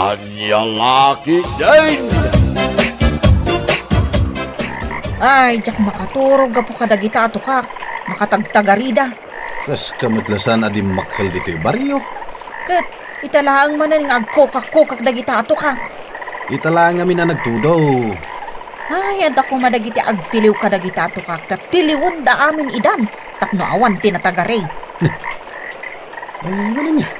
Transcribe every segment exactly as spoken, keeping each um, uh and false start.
Ania la ketdin? Ay, diak makaturog gapu kadagita a tukak. Makatagtagarida. Kaska met la saan a dimmakkel ditoy barrio? Ket ita laeng manen nga agkukak-kukak dagita a tukak. Ita laeng amin a nagtudo. Ay, adda koma dagiti agtiliw kadagita a tukak, ta tiliwenda amin idan tapno awan ti natagari. Ay, manen aya?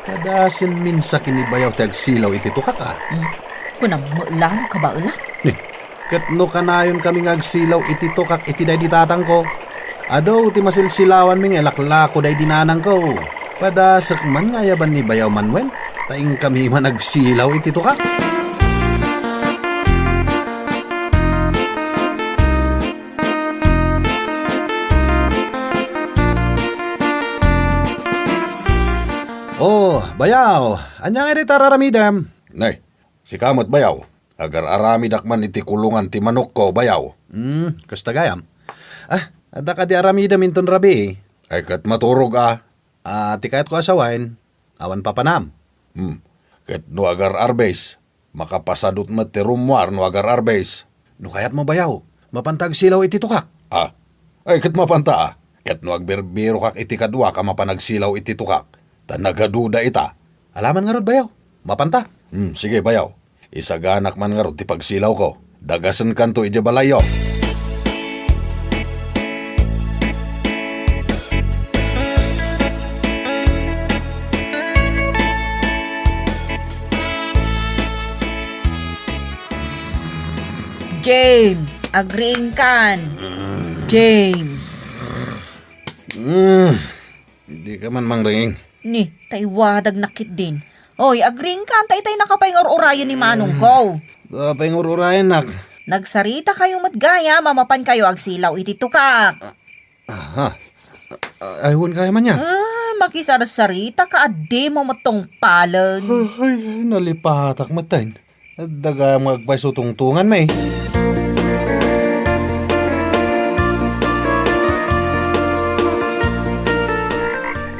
Padasen minsa ken ni Bayaw ti agsilaw iti tukak, a? Hmm. Kunam met la no kabaela? Ni, ket no kanayonkami nga agsilaw iti tukak iti daydi tatangko, adu ti masilsilawanmi nga ilaklako daydi nanangko. Padasek man nga ayaban ni Bayaw Manuel, ta inkami man agsilaw iti tukak. Oh, Bayaw, ania ngay dayta ar-aramidem? Nay, sika met, Bayaw. Agar-aramidak man iti kulongan ti manokko, Bayaw. Hmm, kasta gayam. Ah, adda kadi aramidem inton rabii? Ay, ket maturog a. Ah, ti kayatko a sawen, awan papanam. Hmm. Ket no agar-arbes, makapasadut met ti rummuar no agar-arbes. No kayatmo, Bayaw, mapanta agsilaw iti tukak. Ah. Ay, ket mapanta, a. Ket no agbirbirokak iti kaduak a mapan agsilaw iti tukak, ta nagaduda ita. Alaman ngarud, Bayaw. Mapanta. Hmm, sige, Bayaw. Isaganak man ngarud ti pagsilawko. Dagasenkanto idiay balayyo. James, agriingkan. James. Mm. Dika man mangriing. Ni, ta iwadagnak ketdin. Oy, agriingkan, ta itay nakapaingur-urayen ni manongko. Paingur-urayennak. Nagsaritakayo met gayam a mapankayo agsilaw iti tukak. Aha. Ay, wen kaya man ya? Ah, makisarsaritaka a dimo met tungpalen. Ay, nalipatak met ten. Adda gayam nga agpayso tungtunganmi.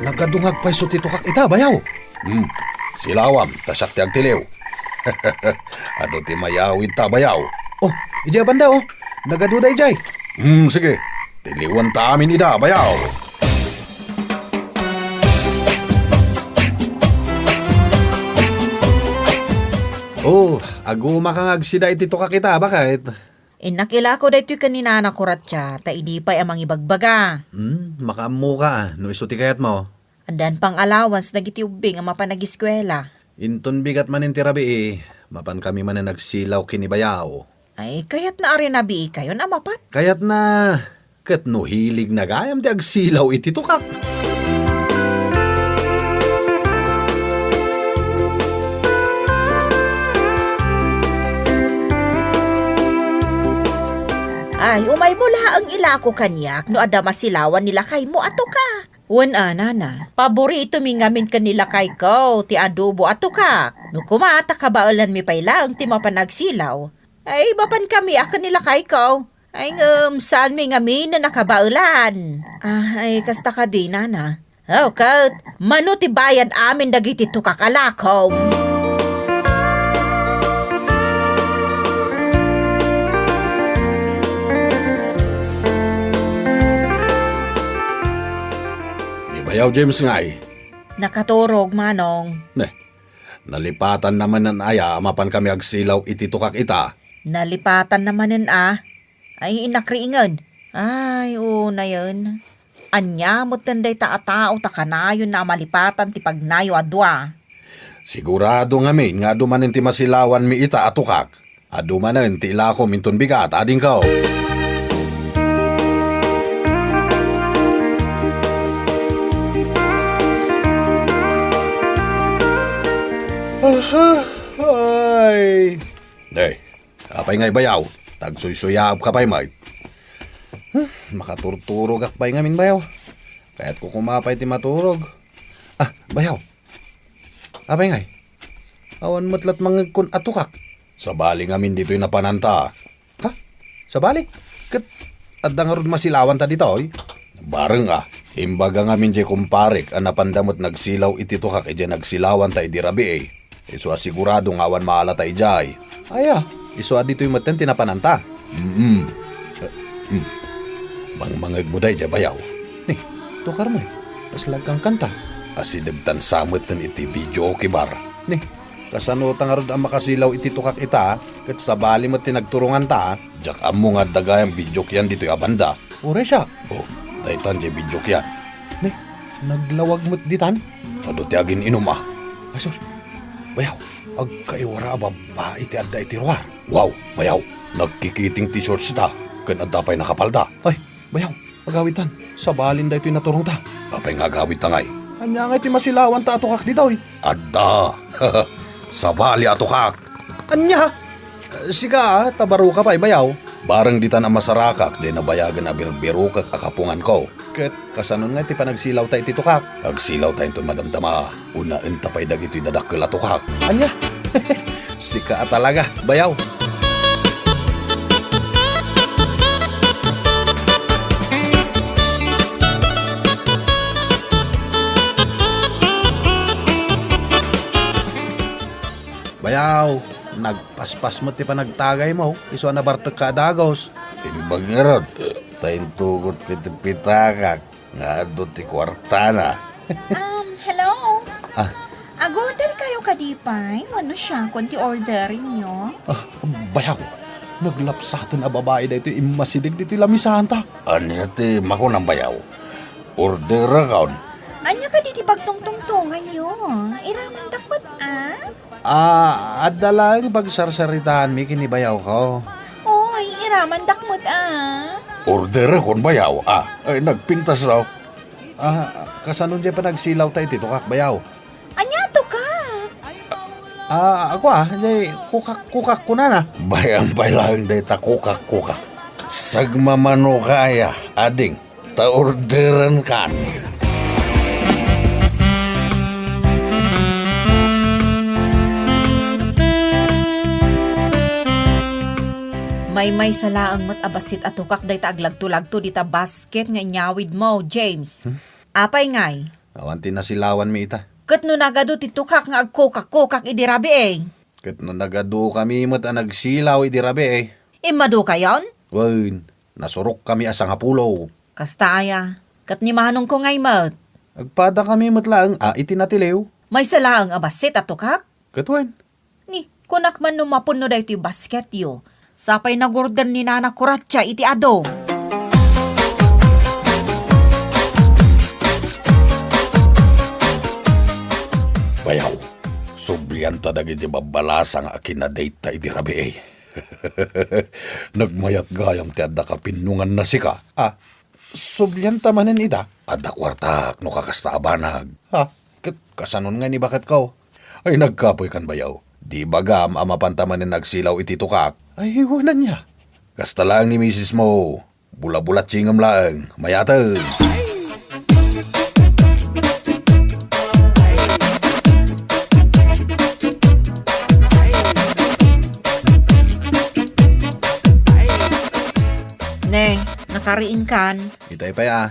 Nagadu nga agpayso ti tukak ita, Bayaw. Hmm. Silawam, ta siak ti agtiliw. Adu ti mayawidta, Bayaw. Oh, idiay banda, oh. Nagadu daydiay. Hmm, sige. Tiliwenta amin ida, Bayaw. Oh, agumaka nga agsida iti tukak ita, baket. Innak ilako daytoy ken ni nanako, Ratia, ta idi pay a mangibagbaga. Hmm, makaammoka, no isu ti kayatmo. Addaan pang allowance dagiti ubbing a mapan agiskuela. Inton bigat manen ti rabii, mapankami manen agsilaw ken ni Bayaw. Ay, kayatna a rinabiikayon a mapan? Kayatna, ket no hiligna gayam ti agsilaw iti tukak. Ay, umaymo laeng ilako kaniak no adda masilawan ni lakaymo a tukak. Wen a, nana, paboritomi ngamin ken ni lakayko ti adobo a tukak. No koma ta kabaelanmi pay laeng ti mapan agsilaw, ay, mapankami a ken ni lakayko. Ay, ngem saanmi ngaminen a kabaelan. Ah, ay, kasta kadi, nana. Oh, ket mano ti bayad amin dagiti tukak a lakom? Ni Bayaw James ngay? Nakaturog, manong. Ne, nalipatanna manen aya a mapankami agsilaw iti tukak ita? Nalipatanna manen a. Ay, innak riingen. Ay, unayen. Ania metten dayta a tao ta kanayonna a malipatan ti pagnayo a dua? Sigurado ngamin nga adu manen ti masilawanmi ita a tukak. Adu manen ti ilakom inton bigat, adingko. Aha, ay. Ay, apay ngay, Bayaw? Tagsuysuyaabka pay met. Hmm, makaturturogak pay ngamin, Bayaw. Kayatko koma pay ti maturog. Ah, Bayaw. Apay ngay? Awan met lat mangngegkon a tukak. Sabali ngamin ditoy napananta. Ha? Sabali? Ket adda ngarud masilawanta ditoy? Bareng a, imbaga ngamin diay kumparek a napanda met nagsilaw iti tukak idiay nagsilawanta idi rabii. Isu a sigurado nga awan maalata idiay. Aya, isu a ditoy metten ti napananta. Mm. Eh, mm. Mangmangegmo daydiay, bayaw. Ni, tukar met. Kas lagkangkanta. Asidegtan sa metten iti videoke bar. Ni, kasano ta ngarud a makasilaw iti tukak ita, ket sabali met ti nagturonganta? Diak ammo nga adda gayam videokean ditoy a banda. Uray siak. Oh, daytan diay videokean. Ne, naglawag met ditan? Adu ti agin-inum a. Ay sus, bayaw, agkaiwara a babbai ti adda iti ruar. Wow, bayaw, nagkikiting ti shorts da, ken adda pay nakapalda. Ay, bayaw, agawidtan, sabalin daytoy naturongta. Apay nga agawidta ngay? Ania ngay ti masilawanta a tukak ditoy? Adda. Sabali a tukak. Ania? Sika, a, ta baroka pay, bayaw. Bareng ditan a masarakak, diay nabayagen a birbirokek a kapunganko. Ket kasanon nga ti panagsilawta iti tukak? Agsilawta inton madamdama. Unaenta pay dagitoy dadakkel a tukak. Ania? Sika a talaga, bayaw. Bayaw, nagpaspas met ti panagtagaymo, isu a nabartekka a dagus. Imbag ngarud, ta intugot ko iti pitakak nga adu ti kuartana. Um, hello? Ah. Ag-order kayo kadi pay? Wenno siakon ti order inyo? Ah, bayaw, naglapsaten a babai daytoy immasideg ditoy lamisanta. Ania ti makunam, bayaw? Orderakon. Ania kadi ti pagtungtungtonganyo? Iramandak met, a? Ah, adda laeng pagsarsaritaanmi ken ni bayawko. Oy, iramandak met, a. Orderakon, bayaw, a. Ay, nagpintas, a. Ah, kasano diay panagsilawta iti tukak, bayaw? Ania, tukak? Ah, ako, a, diay kukak-kukak kunana. Bay-am pay laeng dayta kukak-kukak. Sagmamanoka aya, ading. Ta orderenkan. Maymaysa laeng met a bassit a tukak dayta aglagtulagto dita basket nga inyawidmo, James. Hmm? Apay ngay? Awan ti nasilawanmi ita. Ket no nagadu ti tukak nga agkukak-kukak idi rabii? Ket no nagadukami met a nagsilaw idi rabii? Immadukayon? Wen, nasurokkami a sangapulo. Kasta aya, ket ni manongko ngay met? Agpadakami met laeng a iti natiliw. Maysa laeng a bassit a tukak? Ket wen? Ni, kunak man no mapunno daytoy basketyo. Sapay nagurder ni Nana Kuratsa iti adu. Bayaw, sublianta dagiti babbalasang a kinadate-ta idi rabii. Nagmayat gayam ti adda kapinnonganna sika. Ah, sublianta manen ida? Adda kuartak no kakasta a banag. Ha? Ket kasanon nga ni baketko? Ay, nagkapoykan bayaw. Di bagam a mapanta manen nagsilaw iti tukak. Ay, wen ania? Kasta laeng ni misismo. Bulabulatsingem laeng. Mayateng. Ne, nakariingkan. Itay pay a.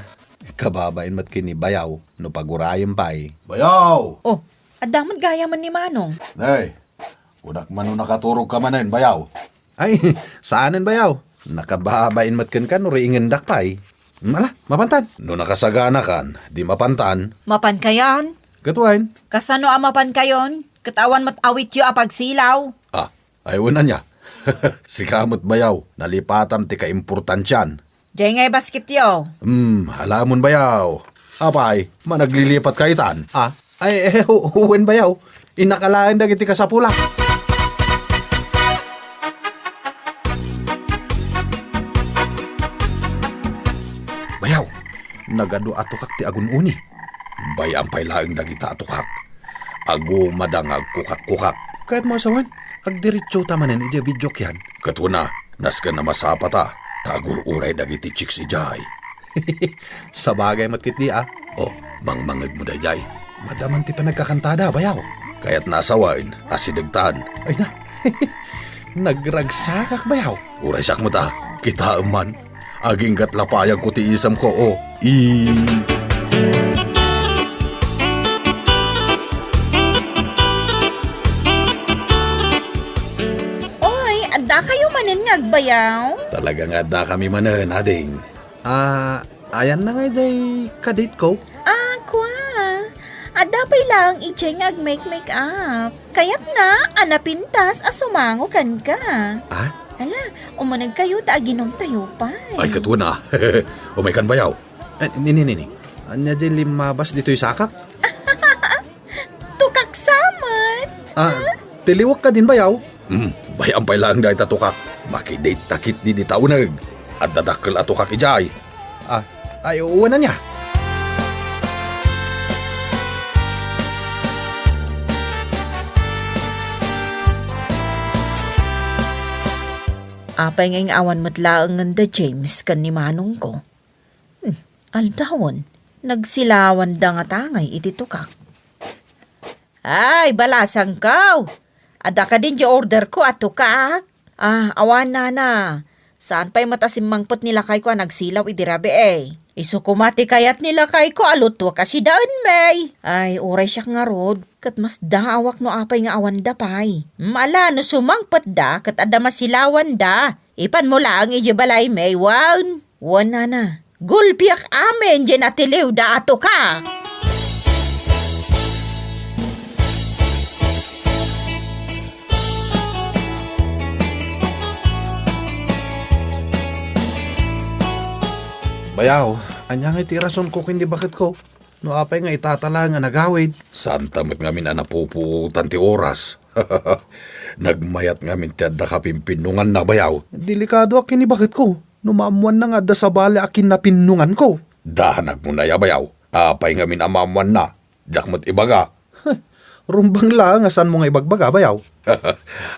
Kababain met ken ni bayaw no pagurayem pay. Bayaw! Oh, adda met gayamen ni Manong. Nay, kunak man no nakaturogka manen, bayaw. Ay, saanen, bayaw. Nakababain met kenka no riingendak pay. Ala, mapantan. No nakasaganakan, di mapantan. Mapankayon? Ket wen? Kasano a mapankayon? Ket awan met awityo a pagsilaw. Ah, ay, wen ania? Sika met bayaw, nalipatam ti kaimportansian. Diay ngay basketyo. Hmm, alamon bayaw. Apay, managlilipat ka itan? Ah, ay, eh, hu-, wen bayaw. Innak alaen dagiti kasapulak. Bayaw, nagadu a tukak ti agun-uni. Bay-am pay laeng dagita a tukak. Agumada nga agkukak-kukak. Kayatmo a sawen, agdiretsota manen idiay videokean. Ket kuna, nasken a masapata, ta agur-uray dagiti chicks idiay. Sabagay met ketdi a. Oh, mangmangegmo daydiay. Madaman ti panagkakantada, bayaw. Kayatna a sawen, asidegtan. Ay na. Nagragsakak, bayaw. Uray siak met a. Kitaem man. Aginggat la payagko ti isemko, o. I- Addakayo manen nga agbayaw? Talaga nga addakami manen, ading. Ah, ayanna nga idiay kadate ko? Ah, kua. Adda pay laeng idiay nga agmake-make up. Kayatna a napintas a sumango kenka. Ah? Ala, umunegkayo ta aginumtayo pay. Ay, ket wen a. Umaykan bayaw. Eh, nini, nini. Ania diay limmabas ditoy sakak? Tukak sa met. Ah, tiliwek kadin bayaw? Hmm, bay-am pay laeng dayta tukak. Makidate ta ketdi dita uneg. Adda dakkel a tukak idiay. Ah, ay, wen ania? Apay ngay nga awan met laengen da James ken ni manongko? Hmm, aldawen, nagsilawanda ngata ngay iti tukak. Ay, balasangko! Adda kadin diay orderko a tukak? Ah, awan, nana. Saan pay met a simmangpet ni lakayko a nagsilaw idi rabii. Isu koma ti kayat ni lakayko a lutuek a sidaen, may. Ay, uray siak ngarud, ket masdaawak no apay nga awanda pay. Mala no sumangpetda ket adda masilawanda. Ipanmo laeng idiay balay, may, wen. Wen, nana. Gulpiak amin diay natiliwda a tukak. Bayaw, ania ngay ti rasonko ken ni baketko? No apay nga itata laeng a nagawid? Saanta met ngamin a napupuotan ti oras. Nagmayat ngamin ti adda kapinpinnunganna, bayaw. Delikadoak ken ni baketko. No maammoanna nga adda sabali a kinnapinnunganko. Danagmo aya, bayaw. Apay ngamin a maammoanna? Diak met ibaga. Huh, rumbeng laeng a saanmo nga ibagbaga, bayaw.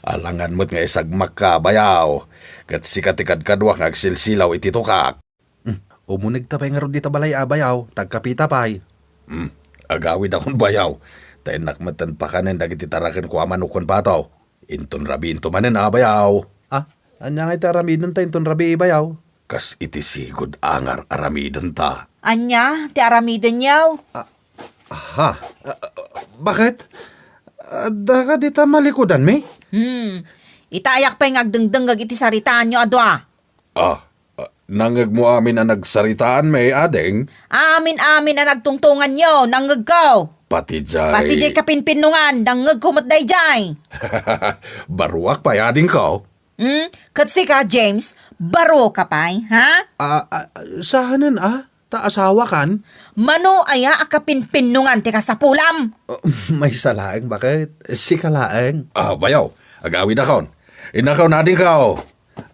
Alangan met nga isagmakka, bayaw. Ket sika ti kadkaduak nga agsilsilaw iti tukak. Hmm, umunegta pay ngarud dita balay a, bayaw, ta agkapita pay. Hmm, agawidakon, bayaw, ta innak metten pakanen dagiti tarakenko a manok ken pato. Inton rabiinto manen a, bayaw. Ah, ania ngay ti aramidenta inton rabii, bayaw? Kas iti sigud a ngar aramidenta. Ania ti aramidenyo? Ah, aha. Ah, ah, baket? Adda ka dita malikudanmi? Hmm, itayak pay nga agdengdengngeg iti saritaanyo a dua. Ah, ah, nangngegmo amin a nagsaritaanmi, ading? Amin-amin a nagtungtonganyo, nangngegko. Pati jay Pati jay kapinpinnungan, nangngegko met dayjay. Baruak pay, adingko. Hmm? Ket sika, James, baro ka pay, ha? Ah, ah, saanen, ah? Ta asawakan? Mano aya a kapinpinnungan ti kasapulam? Maysa laeng, baket? Sika laeng. Ah, bayaw, agawidakon. Innakon, adingko.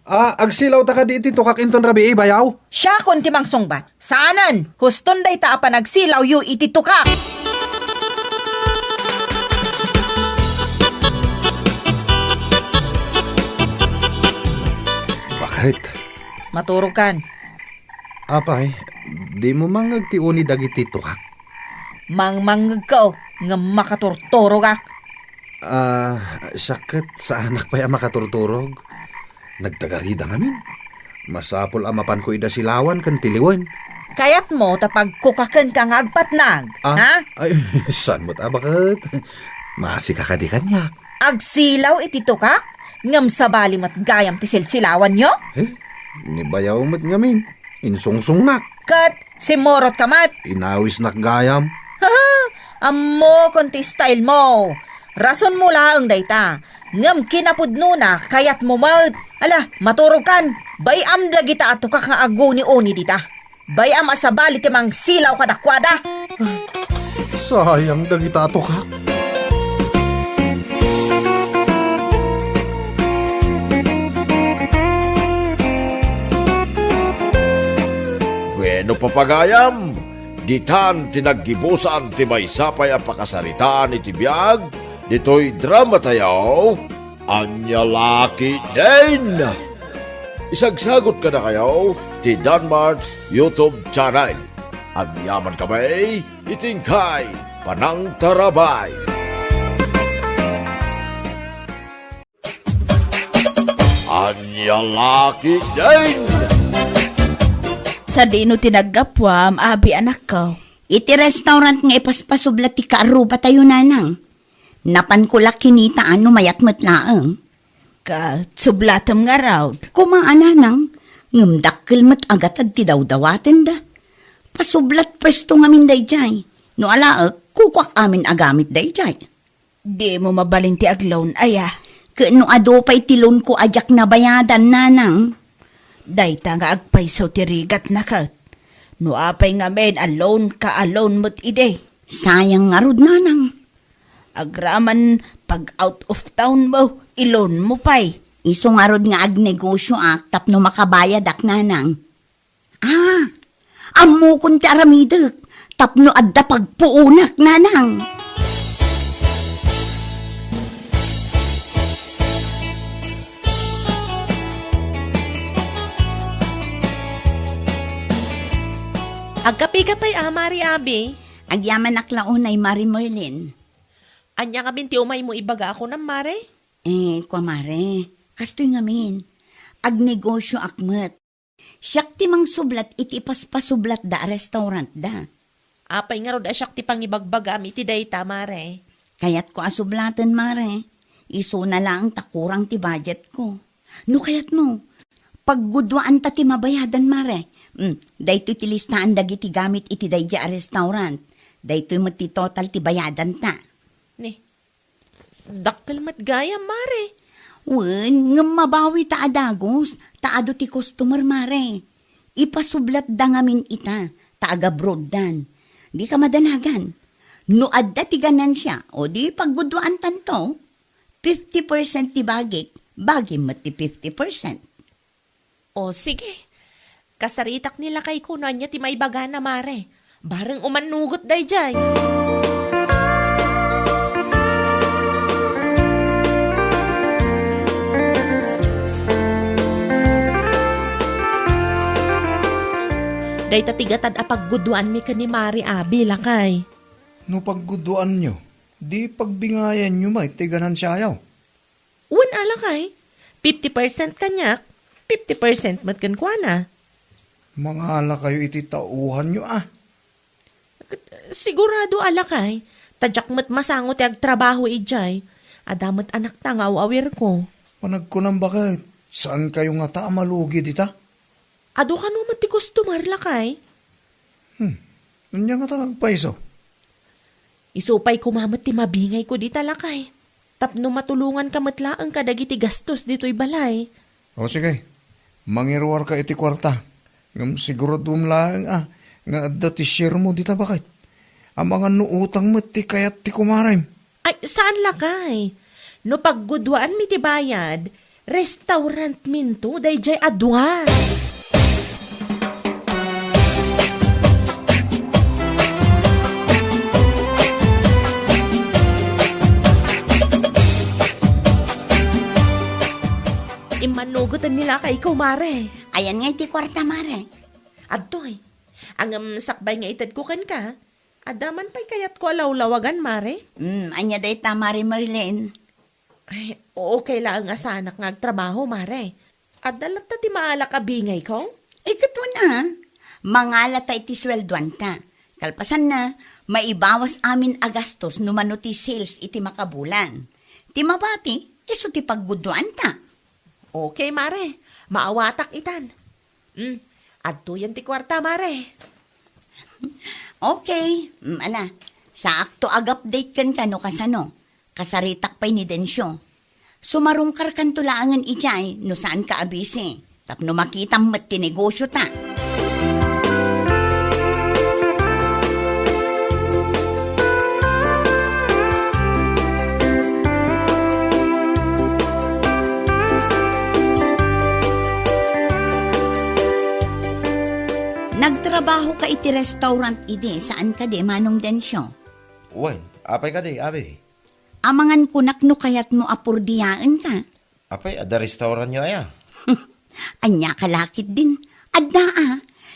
Ah, agsilawta kadi iti tukak inton rabii, bayaw? Siakon ti mangsungbat. Saanen, huston dayta a panagsilawyo iti tukak. Baket? Maturogkan. Apay, dimo mangngeg ti uni dagiti tukak? Mangmangngegko, ngem makaturturogak. Ah, siak ket saanak pay a makaturturog. Nagtagarida ngamin. Masapul a mapanko ida silawan ken tiliwen. Kayatmo ta pagkukakenka nga agpatnag, Ah, ha? Ay, saan met a baket? Maasika kadi kaniak. Agsilaw iti tukak, ngem sabali met gayam ti silsilawanyo? Eh, ni bayaw met ngamin. Insungsongnak. Ket simmurot ka met. Inawisnak gayam. Haha, ammokon ti style mo. Rasonmo laeng dayta. Ngem kinapudnona, kayatmo met. Ala, maturogkan. Bay-am dagita a tukak nga aguni-uni dita. Bay-am a sabali ti mangsilaw kadakuada. Sayang dagita a tukak. Bueno, papagayam, ditan ti naggibusan ti maysa pay a pakasaritaan iti biag ditoy drama tayo, Ania La Ketdin. Isagsagut kadakayo ti Danmart's YouTube channel. Agyaman kami iti inkay panangtarabay. Ania La Ketdin. Sadino ti naggapuam, abi, anakko? Iti restaurant nga ipaspasobla ti kaarrubatayo, nanang. Napanko la kinitaan no mayat met laeng. Ket sublatem ngarud. Koma a, nanang, ngem dakkel met a gatad ti dawdawatenda. Pasublat pwesto ngamin daydiay. No alaek, kukuak amin a gamit daydiay. Dimo mabalin ti ag-loan aya? Ket no adu pay ti loan ko a diak nabayadan, nanang? Dayta nga agpayso ti rigatna ket. No apay ngamin a loan ka a loan met idi? Sayang ngarud, nanang. Agraman pag out of town mo, i-loan mo pay. Isu ngarud nga agnegosioak tapno makabayadak, nanang. Ah, ammokon ti aramidek tapno adda pagpuonak, nanang. Agkape ka pay a, Mari Abi? Agyamanak la unay, Mari Merlin. Ania ngamin ti umaymo ibaga a kunam, Mare? Eh, kua, Mare, kastoy ngamin. Agnegosioak met. Siak ti mangsublat iti ipaspasublatda a restaurantda. Apay ngarud a siak ti pangibagbagaam iti dayta, Mare? Kayatko a sublaten, Mare. Isuna laeng ta kurang ti budgetko. No kayatmo, pagguduaanta ti mabayadan, Mare. Mm, daytoy ti listaan dagiti gamit iti daydiay a restaurant. Daytoy met ti total ti bayadanta. Ni, dakkel met gayam, Mare. Wen, ngem mabawi ta a dagus, ta adu ti customer, Mare. Ipasublatda ngamin ita, ta agabroaddan. Dika madanagan. No adda ti ganansia, o di pagguduaantanto, fifty percent ti bagik, bagim met ti fifty percent. O, sige. Kasaritak ni lakayko no ania ti maibagana, Mare. Bareng umannugot daydiay. Dayta ti gatad a pagguduanmi ken ni Mare Abi, lakay. No pagguduanyo, di pagbingayanyo met ti ganansiayo. Wen a, lakay, fifty percent kaniak, fifty percent met kenkuana. Mangalakayo iti tauhanyo a. Sigurado a, lakay, ta diak met masango ti agtrabaho idiay. Adda met anakta nga aw-awirko. Panagkunam baket, saankayo ngata a malugi dita? Adu kano met ti customer, lakay? Hmm. Ania ngata nga agpayso? Isu pay koma met ti mabingayko dita, lakay. Tapno matulonganka met laeng kadagiti gastos ditoy balay. O, sige. Mangiruarka iti kuarta. Ngem siguraduem laeng a nga adda ti share mo dita, baket. Amangan no utang met ti kayat ti kumarem. Ay, saan, lakay? No pagguduaanmi ti bayad, restaurantminto daydiay a dua. Immannugoten ni lakayko, Mare. Ayan ngay ti kuarta, Mare. Adtoy. Ngem sakbay nga itedko kenka, adda man pay kayatko a lawlawagan, Mare? Hmm, ania dayta, Mare Merlin? Ay, okay laeng a saanak nga agtrabaho, Mare. Adda latta ti maalak a bingayko? Ay, ket wen a. Mangalata iti sueldoanta. Kalpasanna, maibawas amin a gastos no mano ti sales iti makabulan. Ti mabati, isu ti pagguduanta. Okay, Mare. Maawatak itan. Hmm, adtoyen ti kuarta, Mare. Okay. Mm, ala, saakto ag-update kenka no kasano. Kasaritak pay ni Dencio. Sumarungkarkanto laengen idiay no saanka a busy. Tapno makitam met ti negosiota. Nagtrabahoka iti restaurant idi, saan kadi, Manong Dencio? Wen, apay kadi, abi? Amangan kunak no kayatmo a purdiaenka. Apay, adda restaurantyo aya? Ania ka la ketdin? Adda a.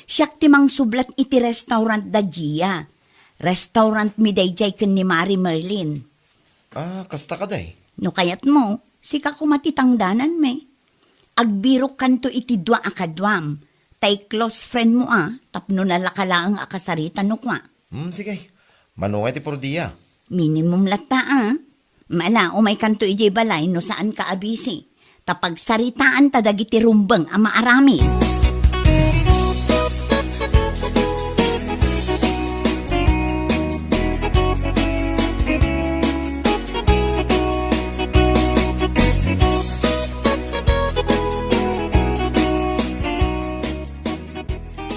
Siak ti mangsublat iti restaurant da Gia. Restaurantmi daydiay ken ni Mari Merlin. Ah, kasta kadi? No kayatmo, sika koma ti tangdananmi. Agbirokkanto iti dua a kaduam, tay close friend mo a, tapno nalaka laeng a kasarita no kua. Hmm, sige. Mano ngay ti purdia? Minimum latta a. Mala, umaykanto idiay balay no saanka a busy. ta pagsaritaanta dagiti rumbeng a maaramid.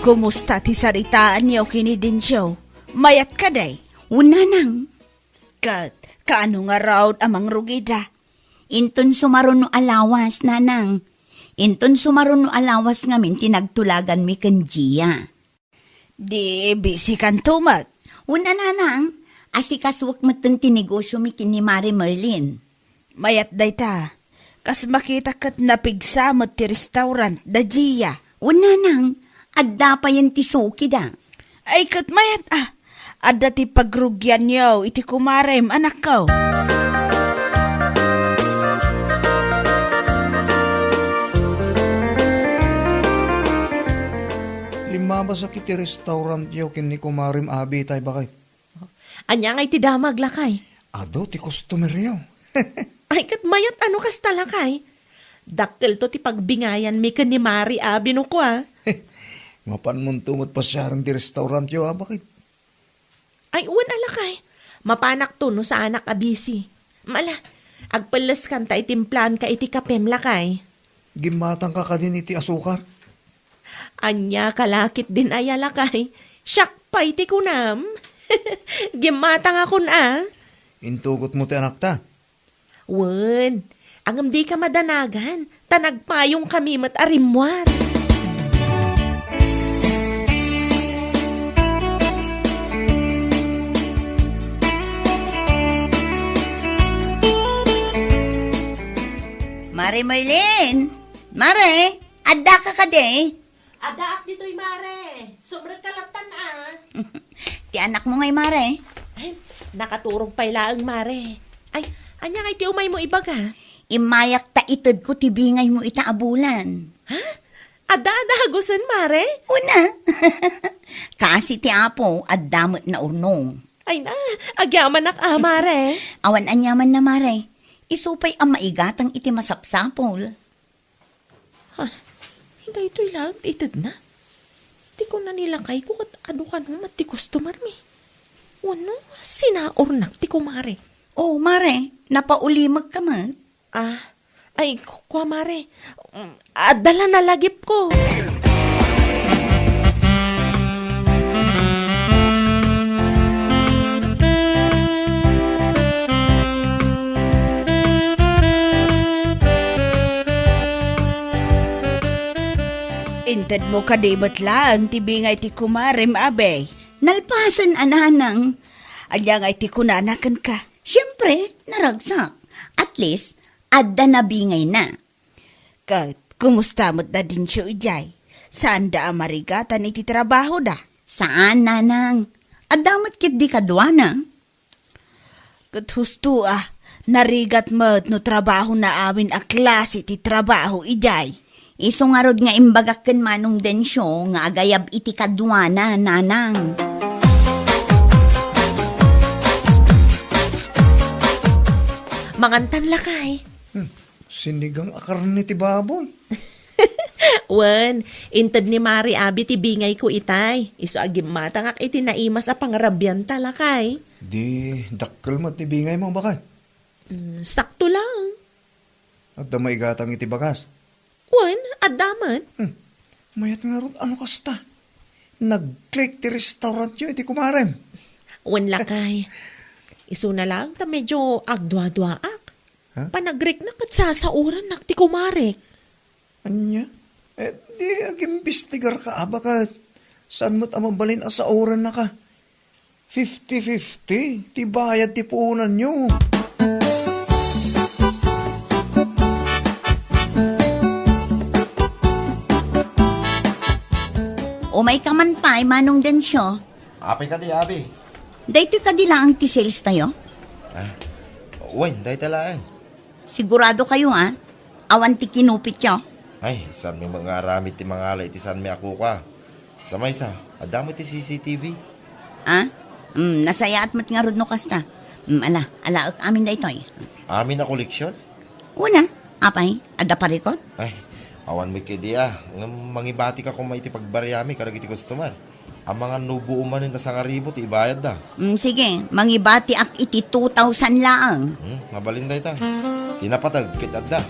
Kumusta ti saritaanyo ken ni Dencio? Mayat kadi? Wen, nanang. Ket kaano ngarud a mangrugida? Inton sumaruno a lawas, nanang. Inton sumaruno a lawas ngamin ti nagtulaganmi ken Gia. Di bisikanto met? Wen, nanang, asikasuek metten ti negosiomi ken ni Mare Merlin. Mayat dayta. Kas makitak ket napigsa met ti restaurant da Gia. Wen, nanang, adda payen ti sukida. Ay, ket mayat a. Adda ti pagrugianyo iti kumarem, anakko. Limmabasak iti restaurantyo ken ni kumarem Abi tay, baket. Ania ngay ti damag, lakay? Adu ti customeryo. Ay, ket mayat a no kasta, lakay. Dakkelto ti pagbingayanmi ken ni Mare Abi no kua. Mapanmonto met pasiaren ti restaurantyo, a, baket? Ay, wen a, lakay. Mapanakto no saanak a busy. Ala, agpelleskan ta itimplaanka iti kapem, lakay. Gimmatangka kadin iti asukar? Ania ka la ketdin aya, lakay? Siak pay ti kunam. Gimmatangakon a. Intugotmo ti anakta? Wen, ngem dika madanagan, ta nagpayongkami met a rimmuar. Mare Merlin! Mare! Addaka kadi? Addaak ditoy, Mare. Sumrekka lattan a. Ti anakmo ngay, Mare? Ay, nakaturog pay laeng, Mare. Ay, ania ngay ti umaymo ibaga? Immayak ta itedko ti bingaymo ita a bulan. Ha? Adda a dagusen, Mare? Una. Kaasi ti Apo, adda met naurnong. Ay na, agyamanak a, Mare. Awan aniamanna, Mare. Isu pay a maigatang iti masapsapul. Ha? Daytoy laeng ti itedna? Ti kuna ni lakayko ket adu kano met ti customermi. Wenno, sinaurnak ti kumare. Oh, Mare, napaulimekka met? Ah, ay, ku-, kua, Mare. Mm, adda la nalagipko. Intedmo kadi met laeng ti bingay ti kumarem, Abi? Nalpasen a, nanang. Ania ngay ti kunana kenka? Siempre, naragsak. At least, adda nabingayna. Ket, kumusta met da Dencio idiay? Saanda a marigatan iti trabahoda? Saan, nanang. Adda met ketdi kaduana. Ket husto a, narigat met no trabahona amin a klase ti trabaho idiay. Isu ngarud nga imbagak ken Manong Dencio nga agayab iti kaduana, nanang. Mangantan, lakay. Hmm. Sinigang a karne ti baboy. Wen, inted ni Mare Abi ti bingayko itay. Isu a gimmatangak iti naimas a pangarabianta, lakay. Di dakkel met ti bingaymo, baket? Mm, sakto lang. Adda maigatang iti bagas? Wen, adda met. Hmm. Mayat ngarud a no kasta. Nag-click ti restaurantyo iti kumarem. Wen, lakay. Isuna lang ta medyo agduaduaak. Ha? Panagrikna ket sasaorannak ti kumarek. Ania? Eh, di agimbestigarka a, baket saan met a mabalin a saorannaka. Fifty fifty ti bayad ti puonanyo. Umayka man pay, Manong Dencio. Apay kadi, Abi? Daytoy kadi laeng ti sales tayo? Ah, wen, dayta laeng. Sigurado kayo, ha? Awan ti kinupityo? Ay, saanmi nga aramid ti mangala iti saanmi a kukua. Sa maysa, adda met ti C C T V. Ha? Mm, nasayaat met ngarud no kasta. Mm, ala, alaek amin daytoy. Amin a koleksion? Una, Apay, adda parikot? Ay, awan met ketdi a. Ngem mangibatika koma iti pagbariami kadagiti customer. Amangan no buo manen a sangaribu ti ibayadda. Mm, sige, mangibatiak iti two thousand laeng. Hmm, mabalin dayta. Ti napateg ket adda.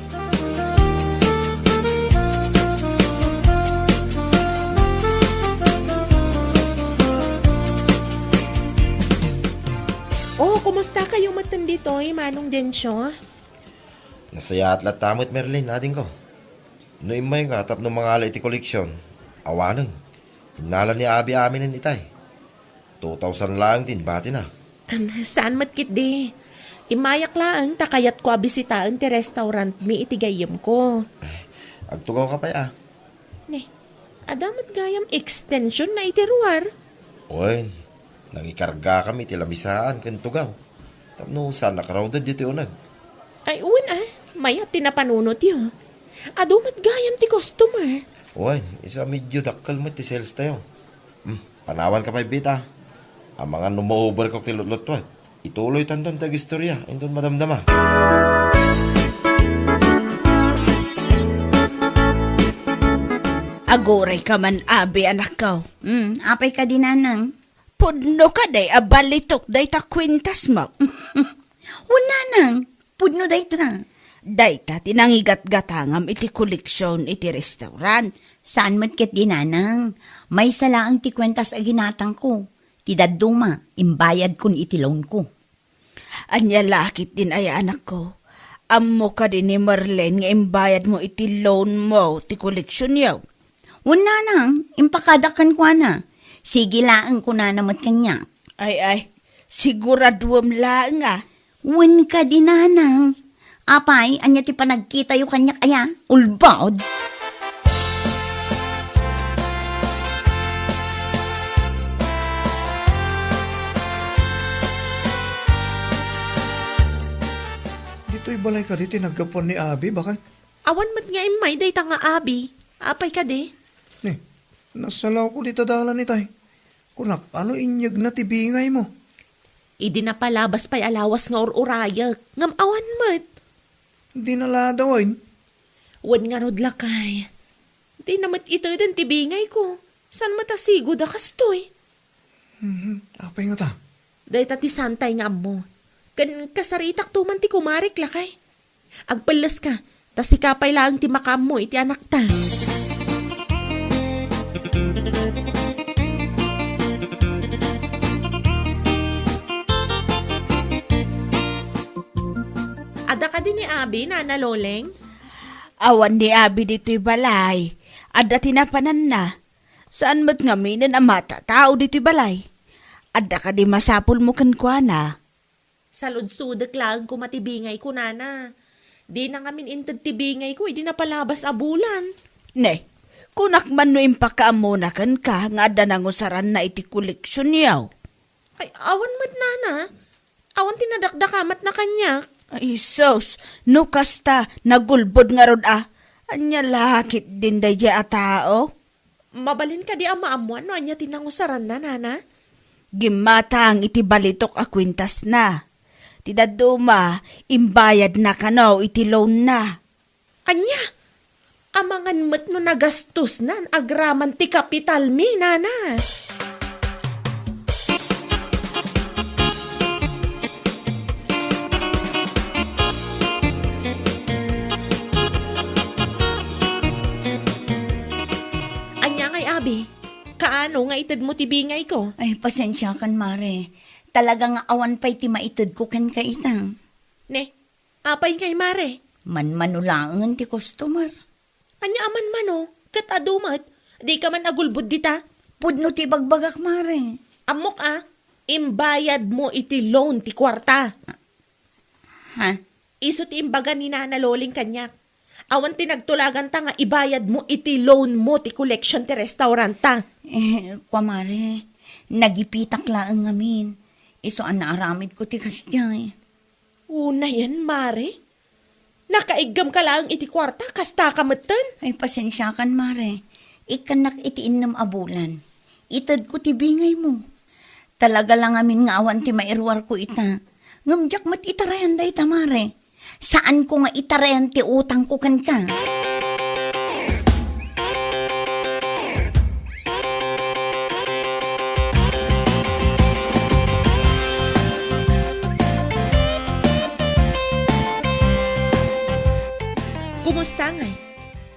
Oh, kumusta kayo metten ditoy, Manong Dencio? Nasayaat latta met, Merlin, adingko. No immayka tapno mangala iti koleksion, awanen. Innala ni Abi aminen itay. Two thousand laeng ti inbatina. Am, saan met ketdi. Immayak laeng ta kayatko a bisitaen ti restaurantmi iti gayyemko. Agtugawka pay a. Ne, adda met gayam extension na iti ruar. Wen, nangikargakami iti lamisaan ken tugaw. Tapno saan a crowded ditoy uneg. Ay, wen a, mayat ti napanunotyo. Adu met gayam ti customer. Wen, isu a medyo dakkel met ti sales tayo. Hmm, panawanka pay, Bita. Amangan no ma-overcook ti lutlutwek. Ituloytanton ti agistorya inton madamdama. Agurayka man, Abi, anakko. Hmm, apay kadi, Nanang? Pudno kadi a balitok dayta kuentasmo? Wen, Nanang, pudno dayta. Dayta ti nangigatgatangam iti koleksion iti restaurant. Saan met ketdi, Nanang. Maysa laeng ti kuentas a ginatangko. Ti dadduma, imbayadkon iti loanko. Ania la ketdin aya, anakko? Ammo kadi ni Merlin nga imbayadmo iti loanmo ti koleksionyo? Wen, Nanang, impakadak kenkuana. Sige laeng, kunana met kaniak. Ay, ay, siguraduem laeng a. Wen kadi, Nanang. Apay, ania ti panagkitayo kaniak aya? Ulbod? Ditoy balay kadi ti naggapuan ni Abi, baket? Awan met nga immay dayta nga Abi. Apay kadi? Ni, nasalawko dita dalan itay. Kunak, ano inyegna ti bingaymo? Idi napalabas pay a lawas nga ur-urayek, ngem awan met. Di naladawen? Wen ngarud, lakay. Di na met iteden ti bingayko. Saan met a sigud a kastoy? Mhm. Apay ngata? Dayta ti saantay nga ammo. Ken kasaritakto man ti kumarek, lakay. Agpelleska, ta sika pay laeng ti makaammo iti anakta. Adda kadi ni Abi, Nana Loleng? Awan ni Abi ditoy balay. Adda ti napananna. Saan met ngaminen a matatao ditoy balay. Adda kadi masapulmo kenkuana? Saludsodek laeng koma ti bingayko, Nana. Dina ngamin inted ti bingayko idi napalabas a bulan. Ne, kunak man no impakaammona kenka nga adda nangusaranna iti koleksionyo. Ay, awan met, Nana. Awan ti nadakdakamatna kaniak. Ay, sus, no kasta, nagulbod ngarud a. Ania la ketdin daydiay a tao? Mabalin kadi a maammoan no ania ti nangusaranna, Nana? Gimmatang iti balitok a kuentasna. Ti dadduma, imbayadna kano iti loanna. Ania? Amangan met no nagastosnan agraman ti kapitalmi, Nana. Ania ngay, Abi? Kaano nga itedmo ti bingayko? Ay, pasensiakan, Mare. Talaga nga awan pay ti maitedko kenka ita. Ne, apay ngay, Mare? Manmano laengen ti customer. Ania a manmano? Ket adu met, dika man agulbod dita. Pudno ti ibagbagak, Mare. Ammok a, imbayadmo iti loan ti kuarta. Ha? Isu ti imbaga ni Nana Loling kaniak. Awan ti nagtulaganta nga ibayadmo iti loanmo ti collection ti restauranta. Eh, kua, Mare, nagipitak laeng ngamin. Isu a naaramidko ti kasdiay. Unayen, Mare? Nakaiggamka laeng iti kuarta, kastaka metten? Ay, pasensiakan, Mare. Ikkannak iti innem a bulan. Itedko ti bingaymo. Talaga la ngamin nga awan ti mairuarko ita. Ngem diak met itarayan dayta, Mare. Saanko nga itarayan ti utangko kenka. Kumusta ngay?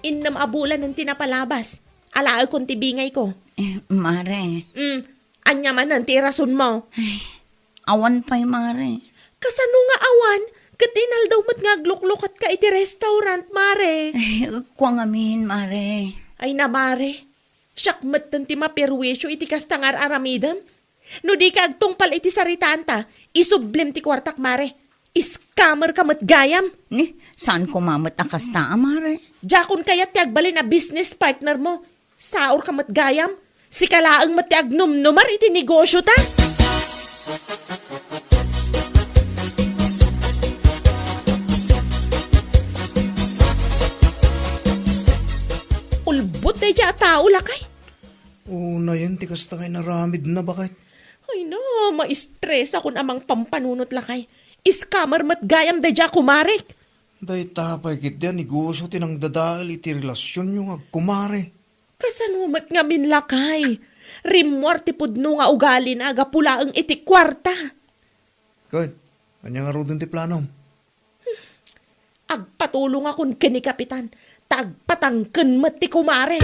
Innem a bulanen ti napalabas. Alaekon ti bingayko. Eh, mare. Mm, ania manen ti irasonmo? Ay, awan pay, mare. Kasano nga awan? Ket inaldaw met nga agluklukatka iti restaurant, mare. Ay, kua ngamin, mare. Ay na, mare. Siak metten ti maperwisyo iti kasta nga ar-aramidem. No dika agtungpal iti saritaanta, isublim ti kuartak, mare. Scammer ka met gayam. Ni, saan koma met a kasta a, mare? Diakon kayat ti agbalin a business partner mo. Saor ka met gayam. Sika laeng met ti agnumnumar iti negosyo ta. Ulbod daydiay a tao, lakay. Unayen ti kasta nga inaramidna, baket. Ay na, ma-stress akon a mangpampanunot, lakay. Scammer met gayam daydiay a kumarek. Dayta pay ketdi a negosyo ti nangdadael iti relasionyo nga agkumare. Kasano met ngamin, lakay? Rimmuar ti pudno nga ugalina gapu laeng iti kuarta. Ket, ania ngaruden ti planom? Agpatulongakon ken ni Kapitan, ta agpatangken met ti kumare.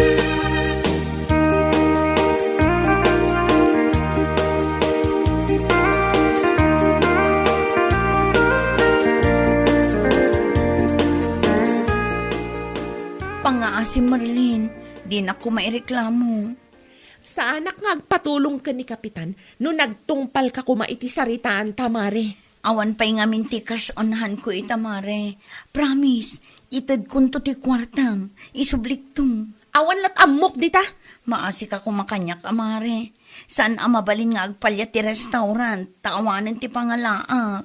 Pangngaasim, Marlene, dinak koma ireklamo. Saanak nga agpatulong ken ni Kapitan no nagtungpalka koma iti saritaanta, mare. Awan pay ngamin ti cash on hand ko ita, mare. Promise, itedkonto ti kuartam. Isublikto. Awan lat ammok dita. Maasika koma kaniak a, mare. Saan a mabalin nga agpalya ti restaurant, ta awanen ti pangalaak.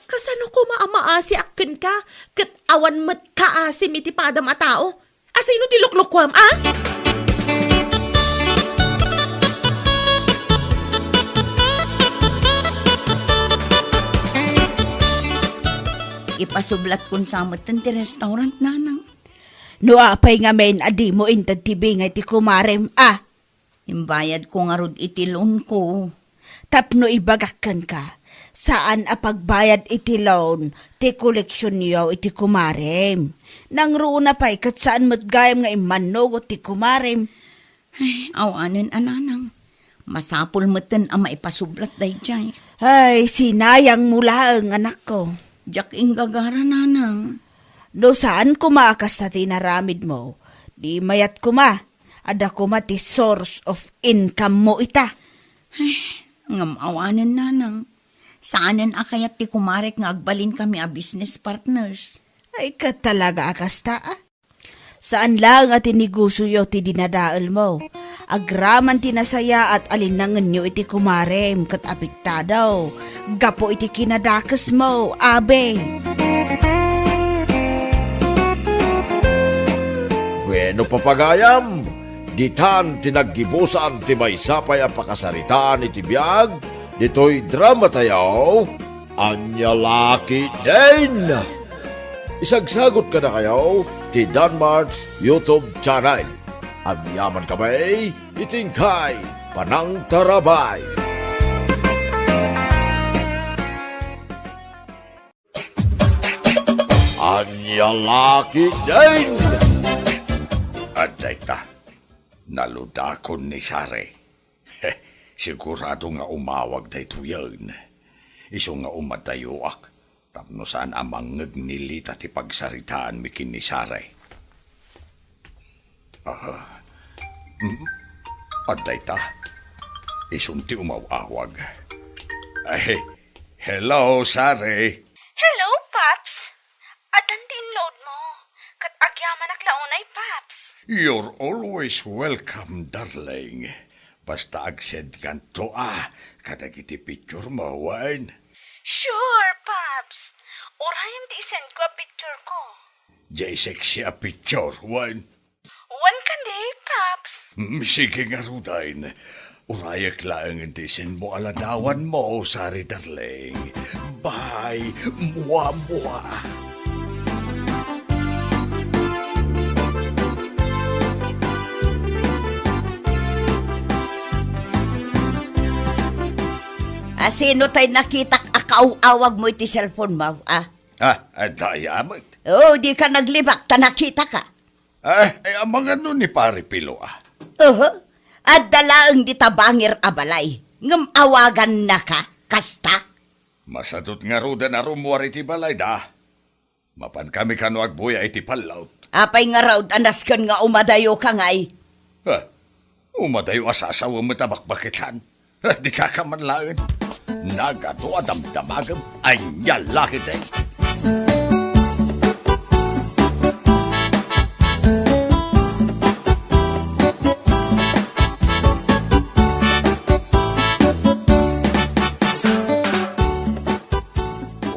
Kasano koma a maasiak kenka, ket awan met kaasim iti padam a tao? Asino ti luklukuam, a? Ipasublatkon sa metten ti restaurant, nanang. No apay ngamin a dimo inted ti bingay ti kumarem, a? Imbayadko ngarud iti loanko. Tapno ibagak kenka, saan a pagbayad iti loan ti koleksionyo iti kumarem. Nangruna pay ket saan met gayam nga immannugot ti kumarem. Ay, awanen a, nanang. Masapul metten a maipasublat daydiay. Ay, sinayangmo laeng, anakko. Diak inggagara, nanang. No saan koma a kasta ti inaramidmo, di mayat koma. Adda koma ti source of income mo ita. Ay, ngem awanen, nanang. Saanen a kayat ti kumarek nga agbalinkami a business partners. Ay, ket talaga a kasta, a? Saan laeng a ti negosioyo ti dinadaelmo. Agraman ti nasayaat a linnangenyo iti kumarem ket apektado gapu iti kinadakesmo, abe. Bueno, papagayam, ditan ti naggibusan ti maysa pay a pakasaritaan iti biag ditoy dramatayo, Ania La Ketdin. Isagsagot kadakayo ti Danmart's YouTube channel. Agyamankami iti inkay panangtarabay. Ania La Ketdin! Adda ita, naludakon ni Sare. Sigurado nga umawag daytoyen. Isu nga umadayoak, tapno saan a mangngeg ni Lita ti pagsaritaanmi ken ni Sare. Aha. Mm. Adda ita. Isun ti umaw-awag. Ay, hello, Sare. Hello, Paps. Addan ti inload mo. Ket agyamanak la unay, Paps. You're always welcome, darling. Basta ag-send kanto a kadagiti picture mo, wen? Sure, Paps. Urayem ti i-send ko a picture ko. Jay sexy a picture, wen? Wen kadi, Paps. Mm, sige ngaruden. Urayek laengen ti i-send mo a ladawan mo, Sari darling. Bye. Mua, mua. Asino tay nakitak a kaaw-awagmo iti cellphone-mo, a? Ah, adda aya met. O, dika naglibak ta nakitaka. Ah, ay, amangan no ni Pare Pilo, a? Oho. Adda laeng dita bangir a balay. Ngem awagannaka, kasta? Masadut ngaruden a rummuar iti balayda. Mapankami kano agbuya iti pallot. Apay ngarud a nasken nga umadayoka ngay? Ah, umadayo a sasawem met a bakbaketan. Ah, dika ka man laeng. Nagadu a damdamagem. Ania la ketdi?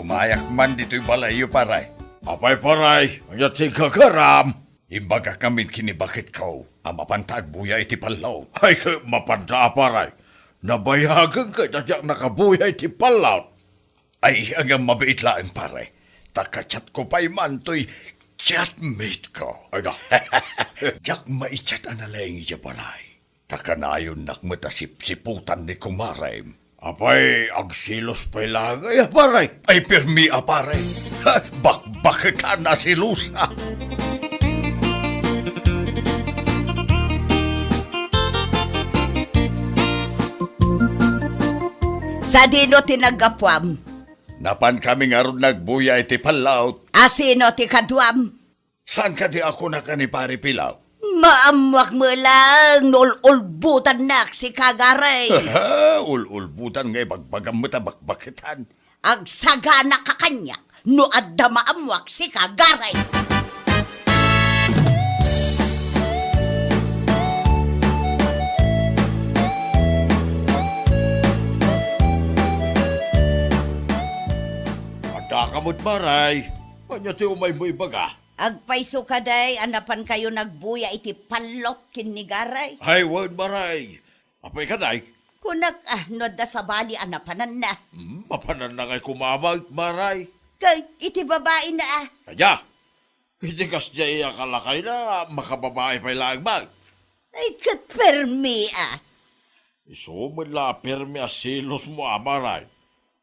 Umayak man ditoy balayyo, pare. Apay, pare, ania ti gagaram? Imbagak ngamin ken ni baketko a mapanta agbuya iti pallot. Ay, ket mapanta a, pare. Nabayagen ket a diak nakabuya iti pallot. Ay, ngem mabiit laeng, pare. Ta ka-chatko pay man toy chatmate-ko. Ay, na. Diak mai-chat a nalaing idiay balay. Ta kanayonnak met a sipsiputan ni kumarem. Apay, agselos pay laeng aya, pare? Ay, permi a, pare. Ha, bakbaketan a selosa. Sadino ti naggapuam? Napankami ngarud nagbuya iti pallot. Asino ti kaduam? Saan kadi a kunaka ni Pare Pilaw? Maammoak met laeng no ul-ulbotannak sika, Garay. Ul-ulbotan nga ibagbagam met a bakbaketan. Agsaganaka kaniak no adda maammoak sika, Garay. Adda ka met, Maray. Ania ti umaymo ibaga? Agpayso kadi a napankayo nagbuya iti pallot ken ni Garay? Ay, wen, Maray. Apay kadi? Kunak, ah, no adda sabali a napananna. Hmm, mapananna ngay koma met, Maray. Kay, iti babaina, ah. Ania? Iti kasdiay a kalakayna, makababai pay laeng met. Ay, ket permi, ah. Isu met la a permi a selosmo, a, Maray.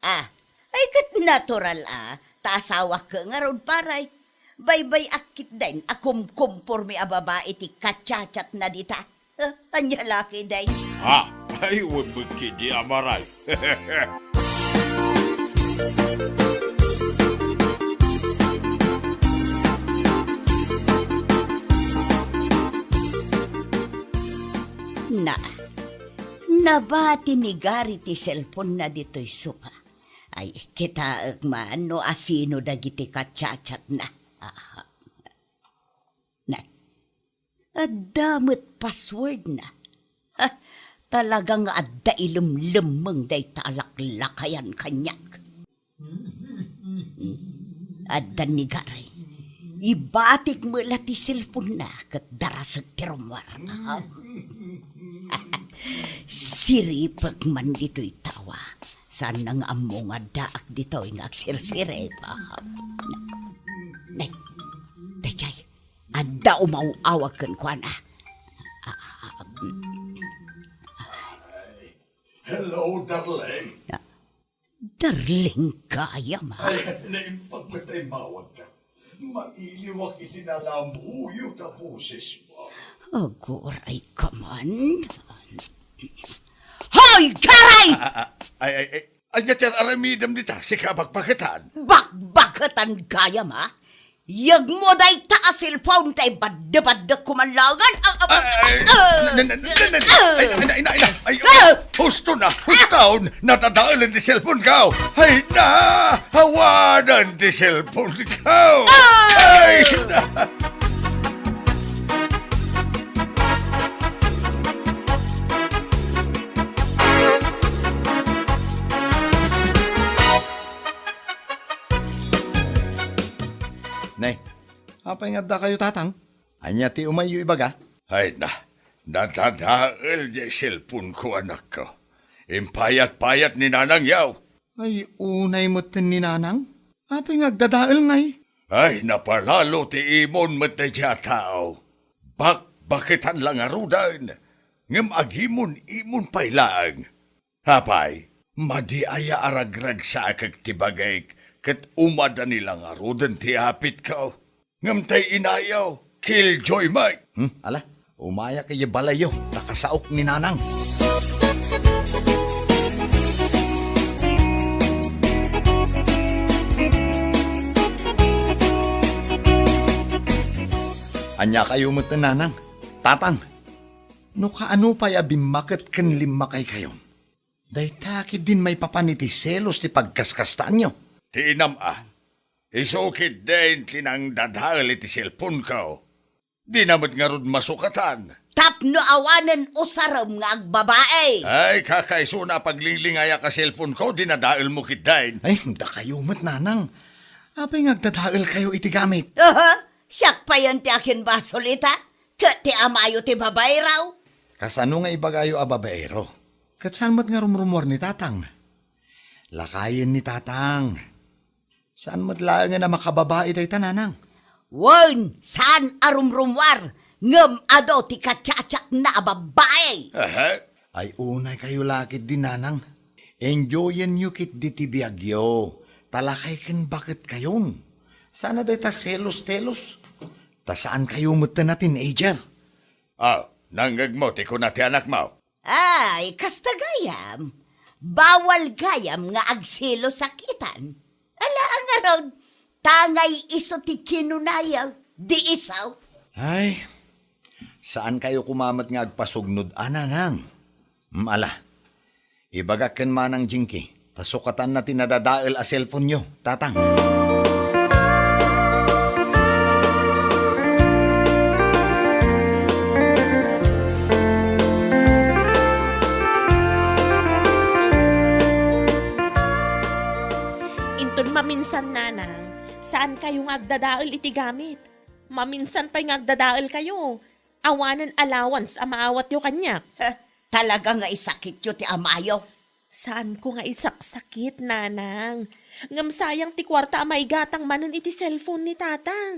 Ah, ay ket natural a, ta asawak ngarud, Paray. Baybay-ak ketdin a kumkumporme a babai ti kachatchatna dita. Ah, ania la ketdin? Ha? Ay, wen met ketdi, a, Maray. Na, nabati ni Gary ti cellphone-na ditoy sofa. Ay, kitaek man no asino dagiti kachatchatna. Aha. Na, adda met password-na. Ha, talaga nga adda ilemlemmeng dayta a laklakayan kaniak. Adda ni Gary. Ibatik met la ti cellphone-na ket darasek ti rummuar. Siripek man ditoy tawa. Saanna nga ammo nga addaak ditoy nga agsirsirip. Nay, daydiay, adda umaw-awag kenkuana. Hello, darling. Darling gayam, a? Ay, naimbag met ta immawagka. Mailiwak iti nalamuyo ta bosesmo. Aguray ka man. Hoy, Garay! A, a, a, ay, ay, ay, ania ti ar-aramidem dita? Sika a bakbaketan? Bakbaketan gayam, a? Yegmo dayta a cellphone ta ibaddebaddekko man laengen. A, a, a, ay, ay, a, na, na, na, na, na, ay, ay, na, na, na, ay, ah! Husto na, husto! Nadadaelen ti cellphone-ko! Ay na! Awanen ti cellphone-ko! Ah! Ay na! Nay, apay nga addakayo, Tatang? Ania ti umayyo ibaga? Ay na, nadadael diay cellphone-ko, anakko. Impayat-payat ni Nanangyo. Ay, unay metten ni Nanang? Apay nga agdadael ngay? Ay, napalalo ti imon met daydiay a tao. Bakbaketan la ngaruden, ngem agimon-imon pay laeng. Apay, Madi aya a ragragsaek ti bagik ket umadani la ngaruden ti apitko? Ngem tay inayo, killjoy met. Hmm, ala, umayak idiay balayyo, ta kasaok ni Nanang. Ania kayo met, Nanang? Tatang, no kaano pay a bimmaket ken limmakaykayon? Dayta ketdin maipapan iti selos ti pagkaskastaanyo. Ti inam a, isu ketdin ti nangdadael iti cellphone-ko. Dina met ngarud masukatan. Tapno awanen usarem nga agbabae. Ay, kakaisuna a paglinglingayak a cellphone-ko, dinadaelmo ketdin. Ay, dakayo met, Nanang. Apay nga agdadaelkayo iti gamit? Aha, siak payen ti akinbasol ita, ket ti amayo ti babaero. Kasano nga ibagayo a babaero? Ket saan met nga rumrumuar ni Tatang? Lakayen ni Tatang. Saan met laengen a makababae dayta, Nanang? Wen, saan a rumrumuar, ngem adu ti kachachaakna a babbae. Aha. Ay, unaykayo la ketdi, Nanang. Enjoyenyo ketdi ti biagyo, ta lakay ken baketkayon. Saan a dayta selos-telos. Ta saankayo metten a teenager. Ah, nangngegmo ti kuna ti anakmo? Ay, kasta gayam. Bawal gayam nga agselos a kitan. Ala, a ngarud, tangay isu ti kinunaya, di isu. Ay, saankayo koma met nga agpasugnod a, Nanang? Mm, ala. Ibagak ken Manang Jinky. Ta sukatanna ti nadadael a cellphone-yo, Tatang. Inton maminsan, Nanang, saankayo nga agdadael iti gamit. Maminsan pay nga agdadaelkayo. Awanen allowance a maawatyo kaniak. Heh, talaga nga isakityo ti amayo. Saanko nga isaksakit, Nanang. Ngem sayang ti kuarta a maigatang manen iti cellphone ni Tatang.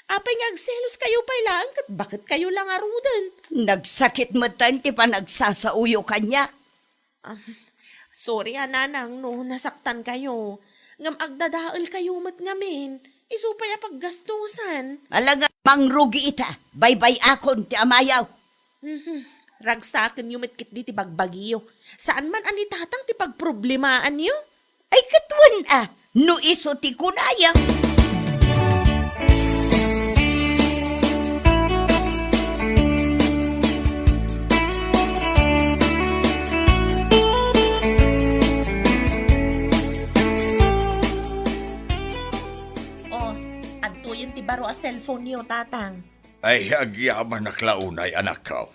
Apay nga agseloskayo pay laeng ket baketkayo la ngaruden? Nagsakit metten ti panagsasaoyo kaniak. Ah, sorry a, Nanang, no nasaktankayo. Ngem agdadaelkayo met ngamin. Isu pay a paggastusan. Ala nga, mangrugi ita. Baybay-akon ti amayo. Mhm. Ragsakenyo met ketdi ti bagbagiyo. Saan man a ni Tatang ti pagproblemaanyo? Ay, ket wen a, no isu ti kunaya. Oh, adtoyen ti baro a cellphone-yo, Tatang. Ay, agyamanak la unay, anakko.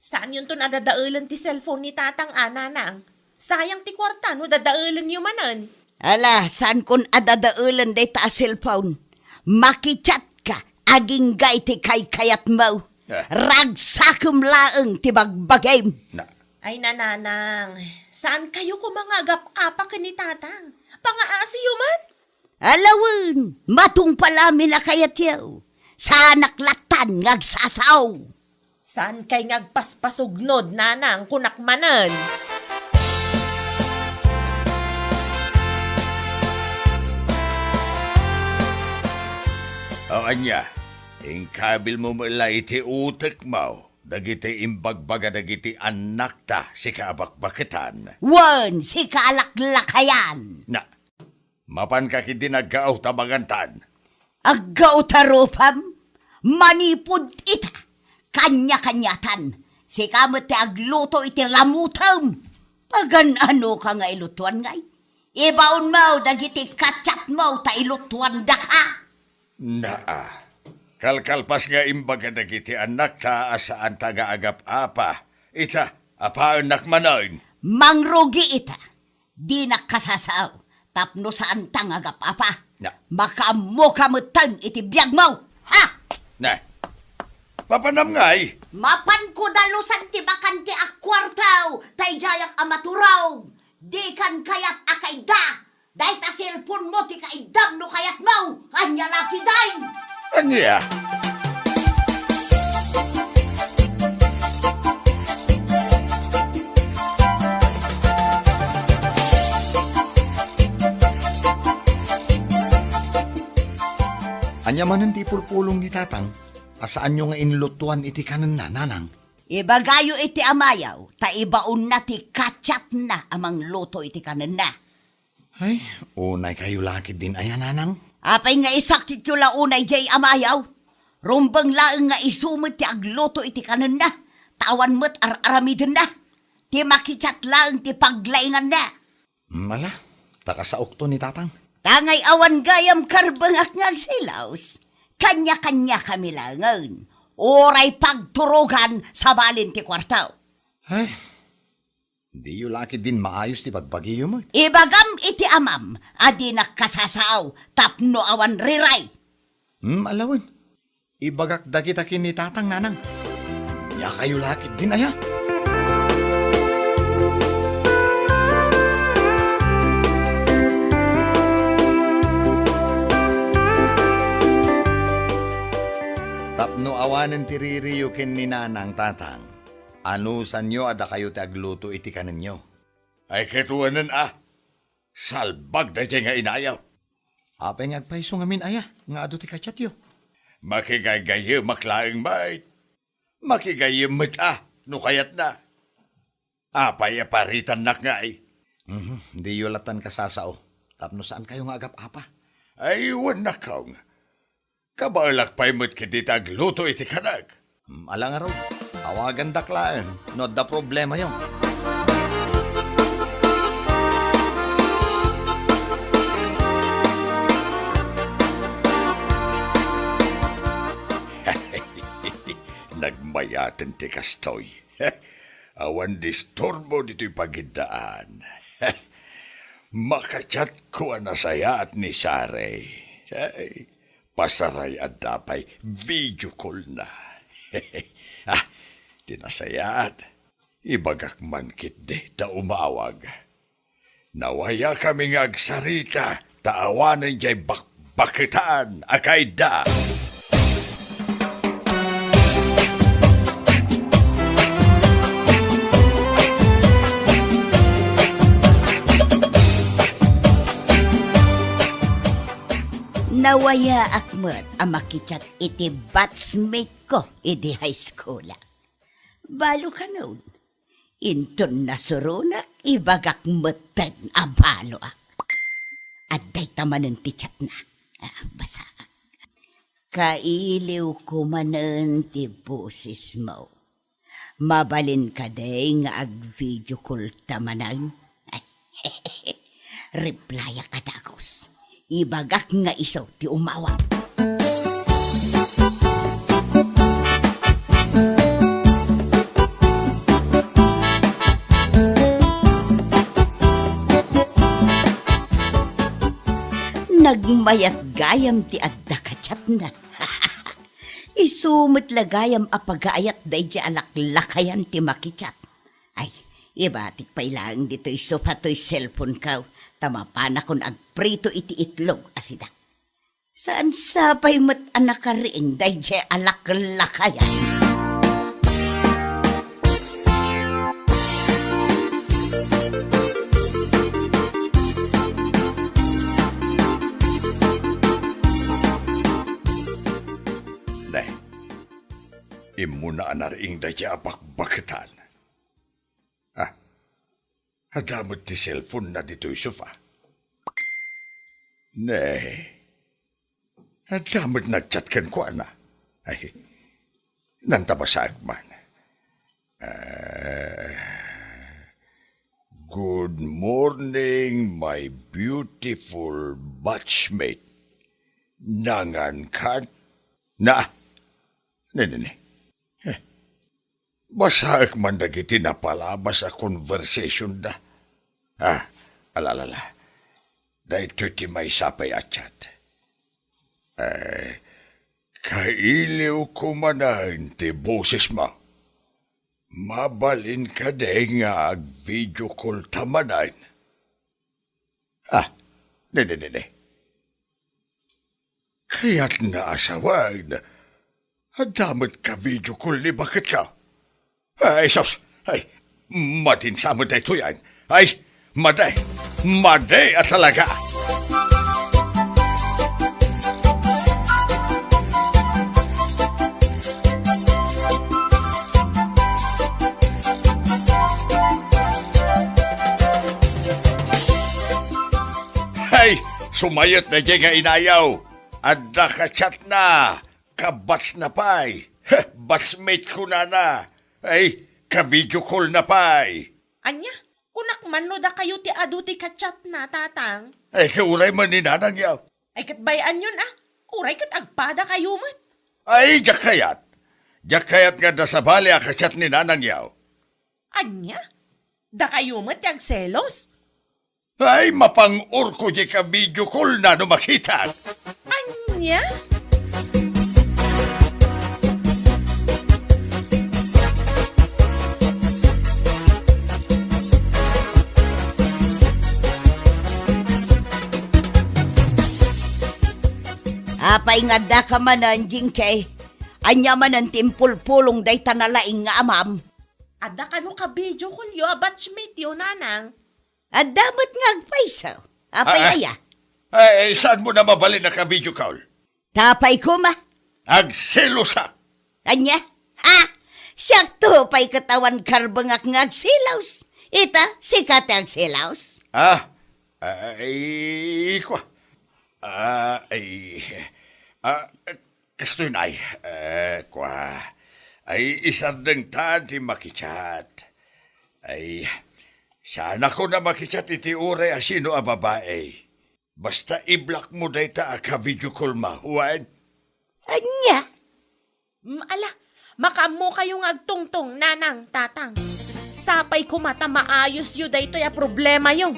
Saanyonton a dadaelen ti cellphone ni Tatang a, Nanang. Sayang ti kuarta no dadaelenyo manen. Ala, saankon a dadaelen dayta a cellphone. Makichat-ka agingga iti kaykayatmo. Ah. Ragsakem laeng ti bagbagim. Na- Ay, Nanang, saankayo koma nga agap-apa ken ni Tatang? Pangaasiyo man? Ala wen, matungpal amin a kayatyo. Saanak lattan nga agsasao. Saankay nga agpaspasugnod, Nanang, kunak manen. O ania, inkabilmo met la iti utekmo dagiti imbagbaga dagiti annakta, sika a bakbaketan. Wen, sika a laklakayan. Na, Mapanka ketdi nga aggaw ta mangantan. Aggaw ta rupam, manipud ita, kanya-kaniatan, sika met ti agluto iti lamutem. Pagan-anoka nga ilutuan ngay? Ibaonmo dagiti kachatmo ta ilutuandaka. Naa, kalkalpas nga imbaga dagiti annakta a saanta nga agap-apa. Ita, apaennak manen. Mangrugi ita. Dinak kasasao tapno saanta nga agap-apa. Na. Makaammoka metten iti biagmo. Ha? Na. Mapanam ngay? Mapanko dalusan ti bakan ti akuarto, ta idiayak a maturog. Dikan kayat a kaidda. Dayta cellphone-mo ti kaiddam no kayatmo. Ania la ketdin? Ania? Ania manen ti ipulpulong ni Tatang a saanyo nga inlutuan iti kanenna, Nanang? Ibagayo iti amayaw, ta ibaonna ti kachatna a mangluto iti kanenna. Ay, unay kayo lakit din aya, Nanang? Apay nga isakityo la unay jay amayaw? Rumbeng laeng nga isu met ti agluto iti kanenna, ta awan met ar-aramidenna. Ti makichat laeng ti paglainganna. Mala, ta kasaokto ni Tatang. Tangay awan gayam karbengak nga agsilaos. Kanya-kanya kami laengen. Uray pagturogan sa balin ti kuarto. Ay, diyo lakit din maayos ti bagbagiyo met. Ibagam iti amam a dinak kasasao tapno awan riray. Hmm, alawen. Ibagak dagita ken ni Tatang, Nanang. Dakayo lakit din aya. Tapno awanen ti ririyo ken ni Nanang, Tatang, anusanyo a dakayo ti agluto iti kanenyo. Ay, ket wen a, salbag daydiay nga inayaw. Apay nga agpayso ngamin aya nga adu ti kachatyo? Makigaygayemak laeng met. Makigayem met a, no kayatna. Apay a paritannak ngay? Mhm, diyo latan kasasao, tapno saan kayo nga agap-apa. Ay, wen a, kong. Kabaelak pay met ketdi ti agluto iti kanak. Hmm, ala ngarud, awagandak laeng no adda problemayo. Nagmayaten ti kastoy. Awan disturbo ditoy pagiddaan. Makachatko a nasayaat ni Sare. Ay, pasaray adda pay video call na. Ah, ti nasayaat, ibagak man ketdi ta umawag. Nawayakami nga agsarita ta awanen jay bakbaketan a kaidda. Nawayaak met a makichat iti batchmate ko idi high school. Balo kanon, inton nasuronak, ibagak metten a baloak. Adda ita manen ti chatna. Ah, basaak. Kailiwko manen ti bosesmo. Mabalin kadi nga ag-video call ta manen? Replyak a dagus. Ibagak nga isu ti umawag. Nagmayat gayam ti adda kachatna. Isu met la gayam a pagaayat daydiay a laklakayan ti makichat. Ay, ibatik pay laeng ditoy sofa toy cellphone-ko, ta mapanakon agprito iti itlog a sida. Saan sa pay met a nakariing daydiay a laklakayan? Ne, immuna a nariing daydiay a bakbaketan. Ah, adda met ti cellphone-na ditoy sofa. Ne, adda met nagchat kenkuana. Ay, nanta basaek man. Ah, "Good morning, my beautiful batchmate. Nangan kan?" Na, ne, ne, ne. Eh, basaek man dagiti napalabas a conversation-da. Ah, ala, ala, ala. Daytoy ti maysa pay a chat. Eh, kailiwko manen ti bosesmo. Mabalin kadi nga ag-video call ta manen? Ah, ne, ne, ne, ne. Kayatna a sawen, adda met ka-video call ni baketko. Ay, sus! Ay, madin sa met daytoy, ay! Ay, madi! Madi a talaga! Tumayot daydiay nga inayaw. Adda ka-chatna. Ka-batch na pay. Heh, batchmate kunana. Ay, ka-video call na pay. Ania? Kunak man no dakayo ti adu ti ka-chatna, Tatang. Ay, kauray man ni Nanang yaw. Ay, ket bay-anyon, a. Uray ket agpadakayo met. Ay, diak kayat. Diak kayat nga adda sabali a ka-chat ni Nanang yaw. Ania? Dakayo met ti agselos? Ay, mapang-orko diay ka-video call na no makitak. Ania? Apay nga adda ka manen, Jinky? Ania manen ti impulpulong dayta nalaing nga amam? Adda kano ka-video call yo a batchmate yo, Nanang? Adda met nga agpayso. Apay Ah, ah. aya? Ay, saan mo na mabalin a ka-video call? Tapay koma. Agselosak. Ania? Ha? Siakto pay ket awan karbengak nga agselos. Ita, sika ti agselos? Ah, ay, kwa. Ah, ay, ah, kastoy na, eh, kwa. Ay, isardengtan ti makichat. Ay, saan ako na makichat iti uray a sino a babae. Basta i-block mo dayta a ka-video call mo, wen? Ania? Mm, ala, makaammo kayo nga agtungtong, Nanang, Tatang. Sapay koma ta maayos yo daytoy a problema yo.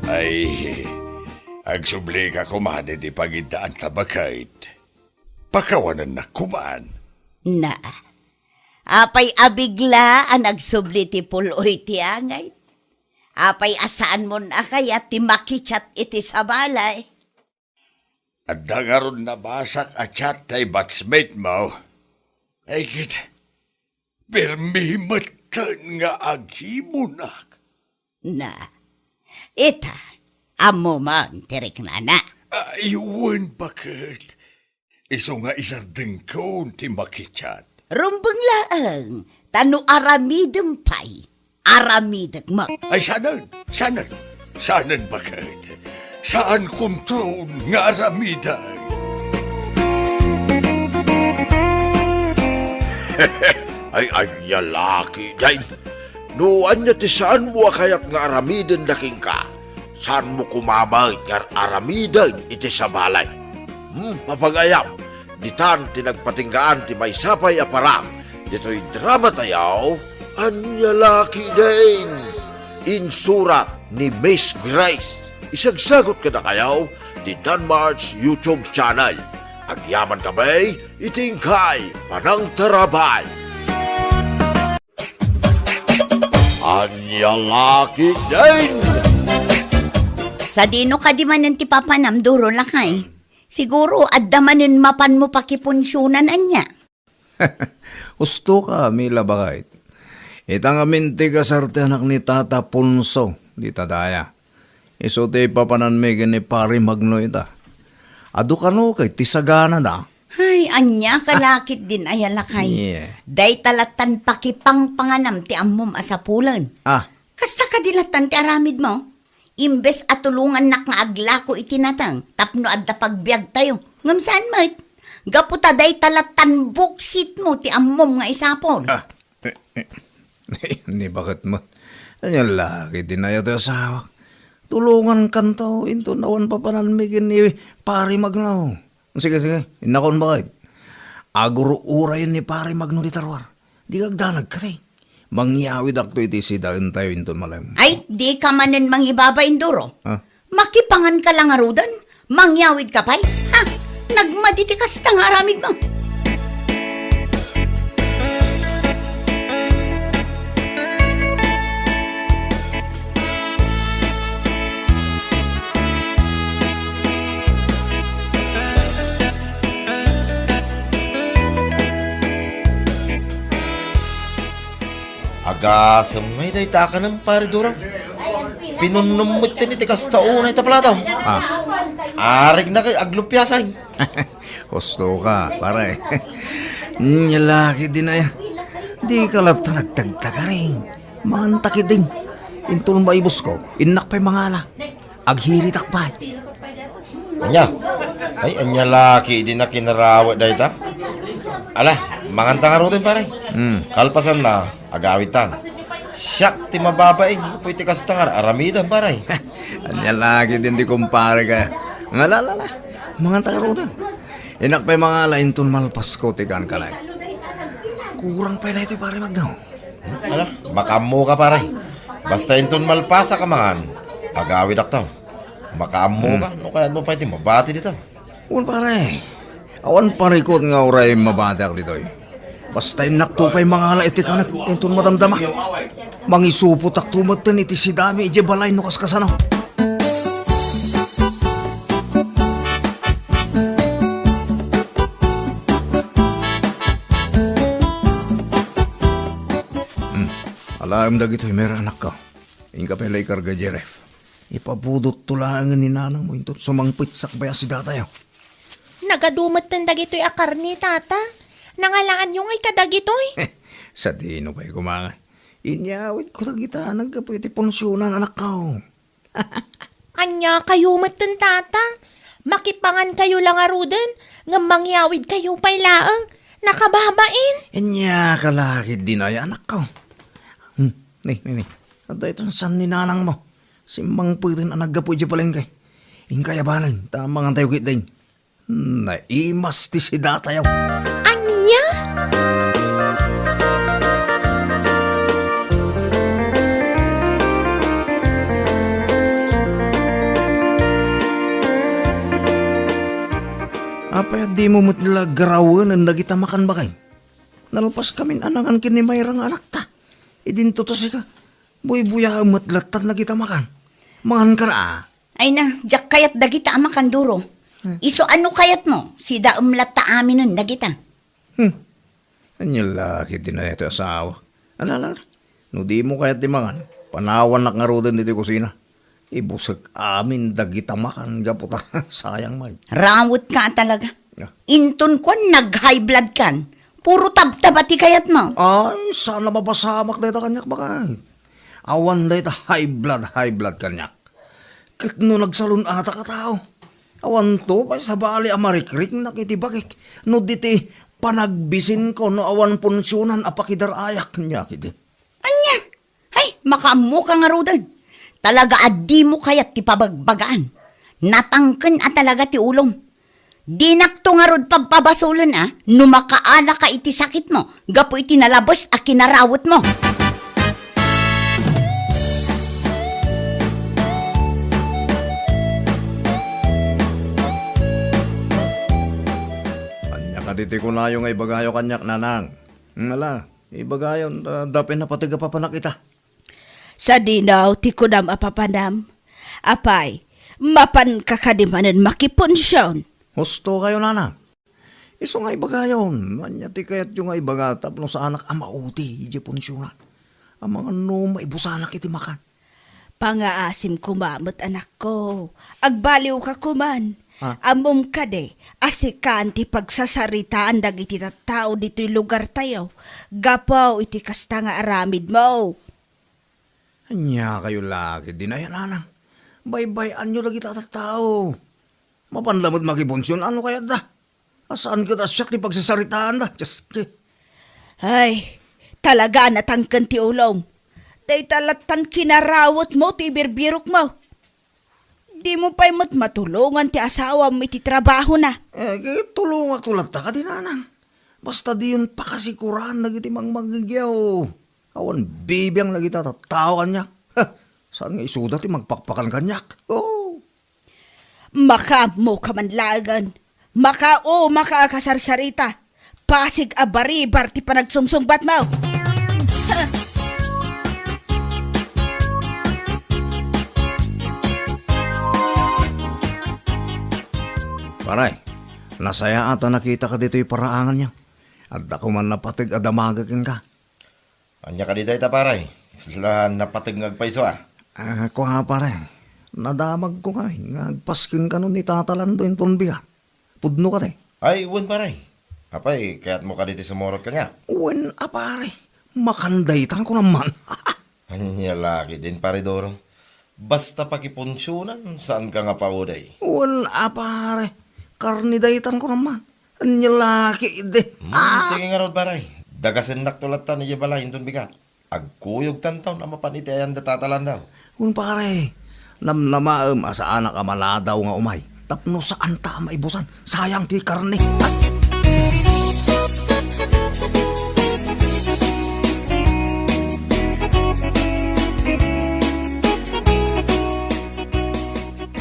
Ay, agsubli ka koma iti pagiddaan ta baket. Pakawanennak koman. Na, apay a bigla a nagsubli ti pul-oy ti angay? Apay a saanmon a kayat ti makichat iti sabali? Adda ngarud nabasak a chat tay batchmate mo. Ay, ket, permi metten nga agimunak. Na, ita, ammo man ti riknana. Ay, wen, baket. Isu nga isardengkon ti makichat. Rumbeng laeng, ta no aramidem pay, aramidek met. Ay, sanen, sanen, sanen, baket. Saan kunton nga aramiden. Ay, ania la ketdin? No ania ti saanmo a kayat nga aramiden da kenka, saanmo koma met nga ar-aramiden iti sabali. Hmm, mapagayam, ditan ti nagpatinggaan ti maysa pay a parang ditoy dramatayo, Ania la ketdin? Insurat ni Miss Grace. Isagsagot kadakayo ti Danmar's YouTube channel. Agyaman kami iti inkay panangtarabay. Ania la ketdin? Sadino kadi manen ti papanam, Duro, lakay? Siguro, adda manen mapanmo pakipunsionan, ania? Husto ka, Mila, baket. Ita ngamin ti kasarteanak ni Tata Ponso, dita daya. Isu ti papananmi ken ni Pari Magno ita. Adu kano ket ti saganada. Ay, ania ka la ketdin aya, lakay? Yeah. Dayta lattan pakipangpanganam ti ammom a sapulen. Ah. Kasta kadi lattan ti aramidmo? Imbes a tulongannak nga aglako iti nateng tapno adda pagbiagtayo. Ngem saan met. Gapu ta dayta lattan buksitmo ti ammom nga isapul. Ah, eh, eh. Ni baket met. Ania la ketdin aya ti asawak? Tulongankanto inton awan papananmi ken ni Pari Magno. Sige, sige. Innakon, baket. Agur-urayen ni Pari Magno dita ruar. Dika agdanag, kari. Mangyawidakto iti sidaentayo inton malem. Ay, dika manen mangibabain, Duro. Ah? Makipangan ka la ngaruden? Mangyawid ka pay? Ha? Nagmadi ti kasta nga aramidmo. Agasem ngay dayta a kanem, Pari Duro. Pinunnom metten iti kasta unay ta plato. Ah. Arigna kay aglupiasan. Husto ka, pare. Nya la ketdin aya. Dika latta nagtagtagaring. Manganta ketdin. Inton maibusko, innak pay mangala. Aghiritak pay. Ania? Ay, ania la ketdin a kinarawet dayta? Ala, manganta ngaruden, pare. Hmm. Kalpasanna, agawidtan. Siak ti mababain, gapu iti kasta nga ar-aramidem, pare. Ania la ketdin ti kumpare ka. Nga la, la, la. Manganta ngaruden. Innak pay mangala inton malpasko ti kankanak. Kurang pay daytoy, pare Magno. Ala, makaammoka, pare. Basta inton malpasak a mangan, agawidakto. Makaammoka, hmm, no kayatmo pay ti mabati dita. Wen, pare. Awan parikut nga uray mabatiak ditoy. Basta innakto pay mangala iti kanak inton madamdama. Mangisupotakto metten iti sidami idiay balay no kaskasano. Hmm. Alaem dagitoy, Mer, anakko. Inka pay la ikarga, Jeref. Ipabudotto laengen ni nanangmo inton sumangpet sakbay a sidatayo. Nagadu metten dagitoy a karne, Tata. Nangalaanyo ngay kadagitoy? Sadino pay koma nga. Inyawidko dagita naggapu iti punsionan, anakko. Ania kayo metten, Tata? Makipangan kayo la ngaruden, ngem mangyawid kayo pay laeng. Nakababain. Ania ka la ketdin aya, anakko. Hmm, ni, ni, ni. Adda iton saan ni nanangmo. Simmangpeten a naggapu idiay palengke. Inka aya banen, ta mangantayo ketdin. Naimas ti sidatayo. Ania? Apay a dimo met la garawenen dagita makan, baket? Nalpaskamin a nangan ken ni Mayra nga anakta. Idinto ta sika. Buybuyaem met latta dagita makan. Mangan ka na, a. Ay na, diak kayat dagita a makan, Duro. Hmm. Isu a no kayatmo, sidaem latta aminen dagita. Hmm. Ania la ketdin aya ti asawak. Ala, ala, ala. No dimo kayat ti mangan, panawannak ngaruden ditoy kusina. Ibusek amin dagita makan gapu ta sayang met. Rawetka talaga. Ah. Inton kuan nag-high blood kan, puro tabtaba ti kayatmo. Ay, saan a mapasamak dayta kaniak, baket. Awan dayta high blood, high blood kaniak. Ket no nagsalun-atak a tao, awanto pay sabali a marikriknak iti bagik no diti panagbisinko no awan punsionan a pakidar-ayak, nia ketdi. Ania? Ay, makaammoka ngaruden. Talaga a dimo kayat ti pabagbagaan. Natangken a talaga ti ulom. Dinakto ngarud pagpabasolen a no makaanaka iti sakitmo gapu iti nalabes a kinarawetmo. Ania kadi ti kunayo nga ibagayo kaniak, nanang? Ala, ibagayon ta dapen napateg a papanak ita. Sadino ti kunam a papanam? Apay, mapanka kadi manen makipunsion? Husto kayo, nanang. Isu nga ibagayon, ania ti kayatyo nga ibaga tapno saanak a mauti idiay punsionan? Amangan no maibusanak iti makan. Pangaasim koma met, anakko. Agbaliwka koman. Ah. Ammom kadi a sikan ti pagsasaritaan dagiti tattao ditoy lugartayo gapu iti kasta nga aramidmo. Ania kayo la ketdin aya, nanang? Baybay-anyo dagita a tattao. Mapan la met makipunsion, ano kayatda? A saan ket a siak ti pagsasaritaanda? Diyos ko. Ay, talaga a natangken ti ulom. Dayta lattan kinarawetmo ti ibirbirokmo. Dimo pay met matulongan ti asawam iti trabahona. Eh, tulongakto latta kadi, nanang. Basta diyon pakasikuraen dagiti mangmangegyaw. Awan bibiang dagita tattao kaniak. Ha, saan nga isuda ti magpakpakan kaniak? Oh. Makaammoka man laengen. Makaumaka a kasarsarita. Pasig a baribar ti panagsungsungbatmo. Pare, nasayaat a nakitaka ditoy paraanganyo. Adda koman napateg a damagek kenka. Ania kadi dayta, pare? Isla napateg nga agpayso, a. Ah, kua, pare. Nadamagko kami nga agpasken kano ni Tata Lando inton bigat. Pudno kadi. Ay, wen, pare. Apay, kayatmo kadi ti sumurot kaniak? Wen a, pare. Makandaytan ko naman. Ania la ketdin, pare Doro. Basta pakipunsionan, saanka nga paudey. Wen a, pare. Karne daytan ko naman. Ania la ketdin. Hmm, ah, sige ngarud, pare. Dagasennakto lattan idiay balay inton bigat. Agkuyogtanton a mapan iti ayan da Tata Landau. Wen, pare, namnamaem a saanak a maladaw nga umay tapno saanta a maibusan. Sayang ti karne.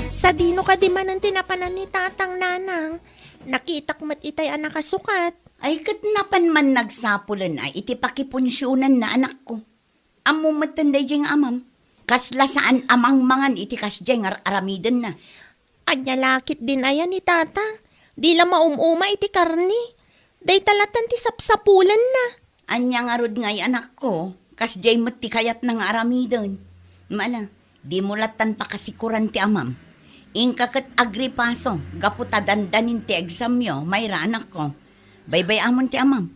Sadino kadi manen ti napanan ni Tatang, Nanang? Nakitak met itay a nakasukat. Ay, ket napan man nagsapulen a iti pakipunsionanna, anakko. Ammom metten daydiay nga amam. Kasla saan a mangmangan iti kasdiay nga ar-aramidenna. Ania la ketdin aya ni Tata? Di la maum-uma iti karne. Dayta lattan ti sapsapulenna. Ania ngarud ngay, anakko? Kasdiay met ti kayatna nga aramiden. Mala, dimo lattan pakasikoran ti amam. Inka ket agripaso gapu ta dandanin ti examyo, Mayra, anakko. Baybay-amon ti amam.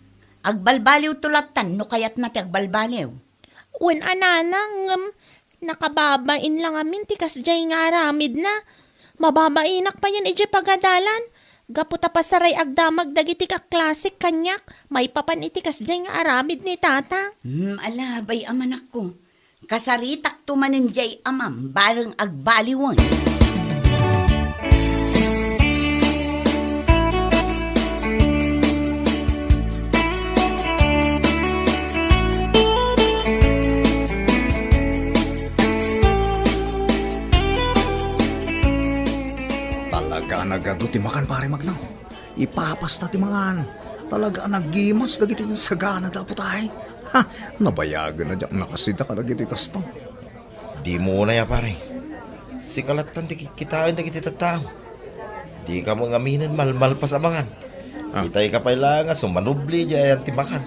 Agbalbaliwto lattan no kayatna ti agbalbaliw. Wen a, Nanang, ngem nakababain la ngamin ti kasdiay nga aramidna. Mababainak payen idiay pagadalan. Gapu ta pasaray agdamag dagiti kaklasik kaniak maipapan iti kasdiay nga aramid ni Tata. Hmm, ala, bay-am, anakko. Kasaritakto manen diay amam, bareng agbaliwen. Talaga a nagadu ti makan, Pare Magno. Ipapasta ti mangan. Talaga a nagimas dagiti nasaganada, Apo tay. Ha, nabayagen a diak nakasida kadagiti kasto. Dimo unay a, pare. Sika lattan ti kitkitaen dagiti tattao. Dika met ngaminen malmalpas a mangan. Ah. Itayka pay laeng a sumanubli diay ayan ti makan.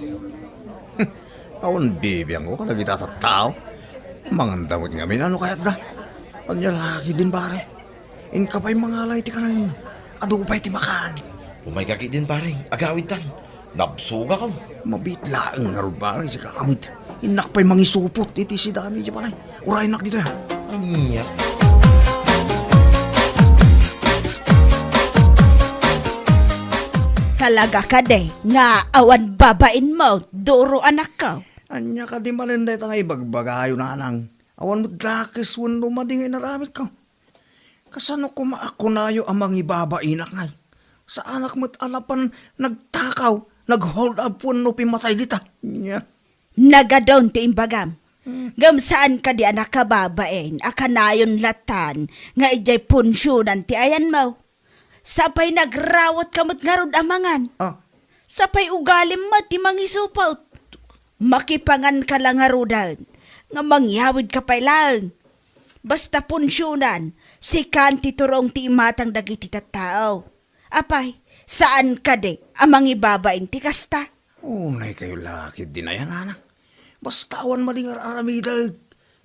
Awan bibiangko kadagiti tattao. Manganda met ngamin no kayatda. Ania la ketdin, pare? Inka pay mangala iti kanayon. Adu pay ti makan. Umayka ketdin, pare. Agawidtan. Nabsogakon. Mabiit laeng ngarud, pare, sika met. Innak pay mangisupot iti sidami idiay balay. Uraynak ditoy, ha? Ania? Talaga kadi nga awan babainmo, Doro, anakko? Ania kadi manen dayta nga ibagbagayo, Nanang? Awan met dakes wenno madi nga inaramidko. Kasano koma a kunayo a mangibabainak ngay? Saanak met a napan nagtakaw, nag-hold up wenno pimmatay dita. Nya. Nagadun ti imbagam. Hmm. Ngem saan kadi a nakababain a kanayon lattan nga idiay punsionan ti ayanmo? Sapay nagrawatka met ngarud a mangan. Ah. Sapay ugalim met ti mangisupot. Makipanganka la ngaruden nga mangyawidka pay laeng. Basta punsionan, sikan ti turong ti imatang dagiti tattao. Apay, saan kadi a mangibabain ti kasta? Unay kayo la ketdin aya, Nanang. Basta awan madi nga ar-aramidek.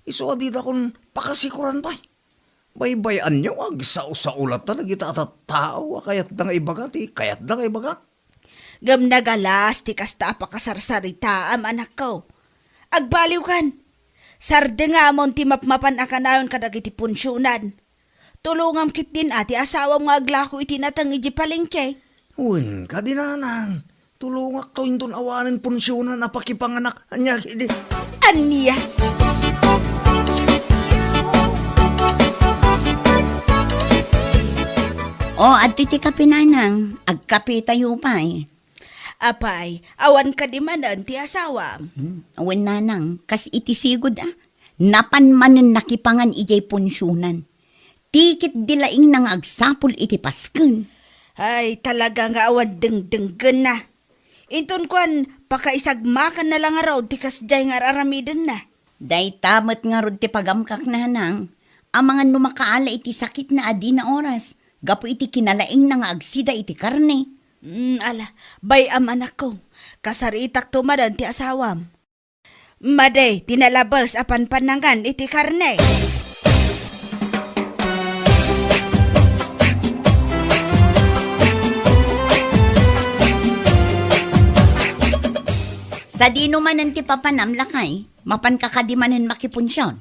Isu a didakon pakasikoran pay. Baybay-anyo nga agsao-sao latta dagita a tattao a kayatda nga ibaga ti kayatda nga ibaga. Ngem nagalas ti kasta a pakasarsaritaam, anakko. Agbaliwkan. Sardengamon ti mapmapan a kanayon kadagiti punsionan. Tulongam ketdin a ti asawam nga aglako iti nateng idiay palengke. Wen kadi, Nanang. Tulongakto inton awanen punsionan a pakipanganak. Ania ketdi? Ania? O, adtoy ti kape, Nanang. Agkapetayo pay. Apay, awan kadi manen ti asawam? Hmm, wen, Nanang, kas iti sigud a. Napan manen nakipangan idiay punsionan. Ti ketdi laingna nga agsapul iti pasken. Ay, talaga nga awan dengdenggenna. Inton kuan, pakaisagmakanna la ngarud ti kasdiay nga ar-aramidenna. Dayta met ngarud ti pagamkak, Nanang. Amangan no makaala iti sakitna a dina oras, gapu iti kinalaingna nga agsida iti karne. Mm, ala, bay-am, anakko. Kasaritakto manen ti asawam. Madi ti nalabes a panpanangan iti karne. Ta dino manen ti papanam, lakay? Mapanka kadi manen makipunsion?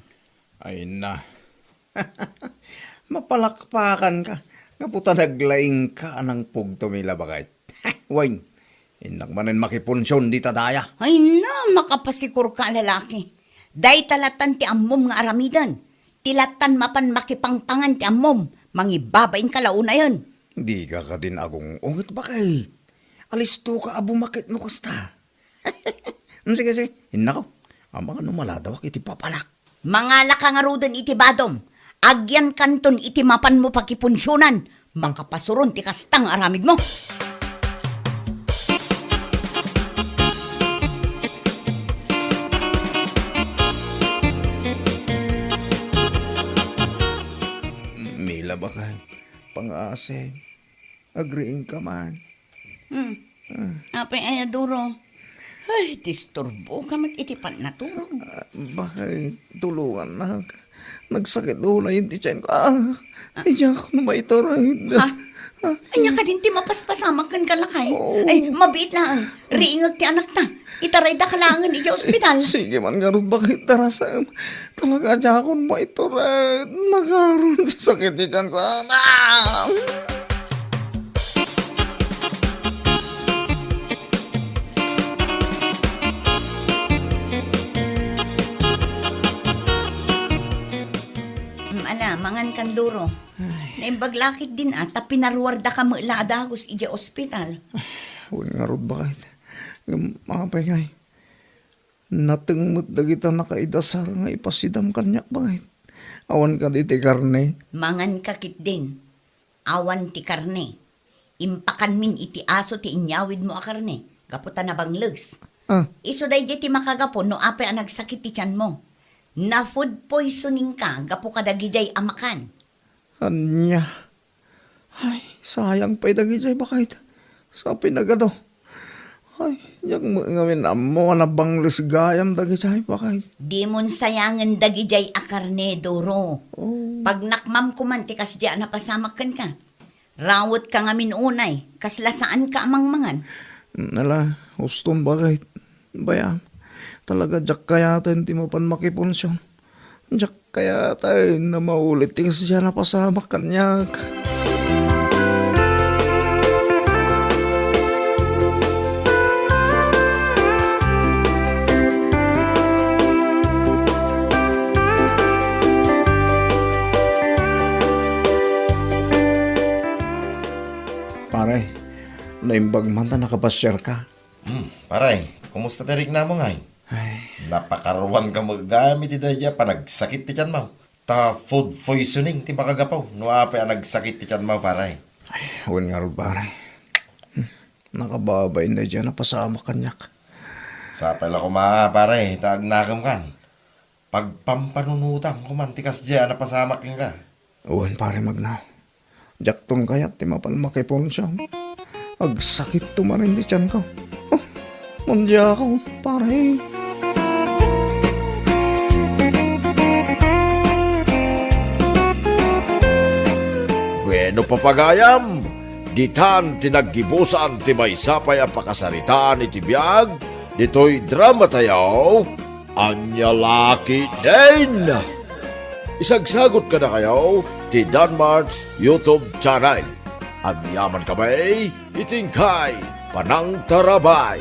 Ay na. Mapalakpakanka. Gapu ta naglaingka a nangpugto, Mila, baket. Wen, innak manen makipunsion dita daya. Ay na, makapasikorka a lalaki. Dayta latan ti ammom nga aramiden. Ti latan mapan makipangpangan ti ammom. Mangibabainka la unayen. Dika kadin agung-unget, baket. Alistoka a bumakit no kasta. Mm, sige, sige. Innako. Amangan no maladawak iti papanak. Mangalaka ngaruden iti badom. Agyankanton iti mapanmo pakipunsionan. Makapasuron ti kasta nga aramidmo. Mila, baket. Pangasem. Agriingka man. Hmm. Ah. Apay aya, Duro? Ay, disturboka met iti pannaturog. Ah, baket, tulongannak. Nagsakit unay ti tianko. Ah, ay, diak no maitured. Ha? Ah. Ania kadin ti mapaspasamak kenka, lakay? Oo. Ay, mabiit laeng. Riingek ti anakta. Itaraydaka laengen idiay ospital. Sige man ngarud, baket, darasem. Talaga, diakon maitured. Nakaron ti sakit ti tianko. Ah! Mm, ala, mangan kan, Duro. Ay. Naimbag lakit din, ah, ta pinaruardaka met la a dagus idiay ospital. Ay, wen ngarud, baket. Ngem, apay ngay? Nateng met dagita nakaidasar nga ipasidam kaniak, baket. Awan kadi ti karne? Manganka ketdin. Awan ti karne. Impakanmin iti aso ti inyawidmo a karne, gapu ta nabangles. Ah. Isu daydiay ti makagapu no apay a nagsakit ti tianmo. Na-food poisoningka gapu kadagidiay a makan. Ania? Ay, sayang pay dagidiay, baket. Sa pinagado. Ay, diak met ngamin ammo a nabangles gayam dagidiay, baket. Dimon sayangen dagidiay a karne, Duro. Oh. Pagnakmam koman ti kasdiay a napasamak kenka. Rawetka ngamin unay, kasla saanka a mangmangan. Ala, uston, baket. Bayam, talaga diak kayaten ti mapan makipunsion. Diak kayaten a maulit ti kasdiay a napasamak kaniak. Pare, naimbag man ta nakapasiarka. Hmm, pare, kumusta ti riknamo ngay? Ay. Napakaruanka met gayam iti daydiay a panagsakit ti tianmo. Ta food poisoning ti makagapu no apay a nagsakit ti tianmo, pare. Ay, wen ngarud, pare. Hmm, nakababain daydiay a napasamak kaniak. Sapay la koma, pare, ta agnakemkan. Pagpampanunotam koman ti kasdiay a napasamak kenka. Wen, pare, Magnaw. Diakton kayat ti mapan makipunsion. Agsakitto manen ti tianko. Oh, mandiakon, pare. Bueno, papagayam, ditan ti naggibusan ti maysa pay a pakasaritaan iti biag ditoy drama tayo. Ania la ketdin? Isagsagot kadakayo ti Danmart's YouTube channel. Agyamankami iti inkay panangtarabay.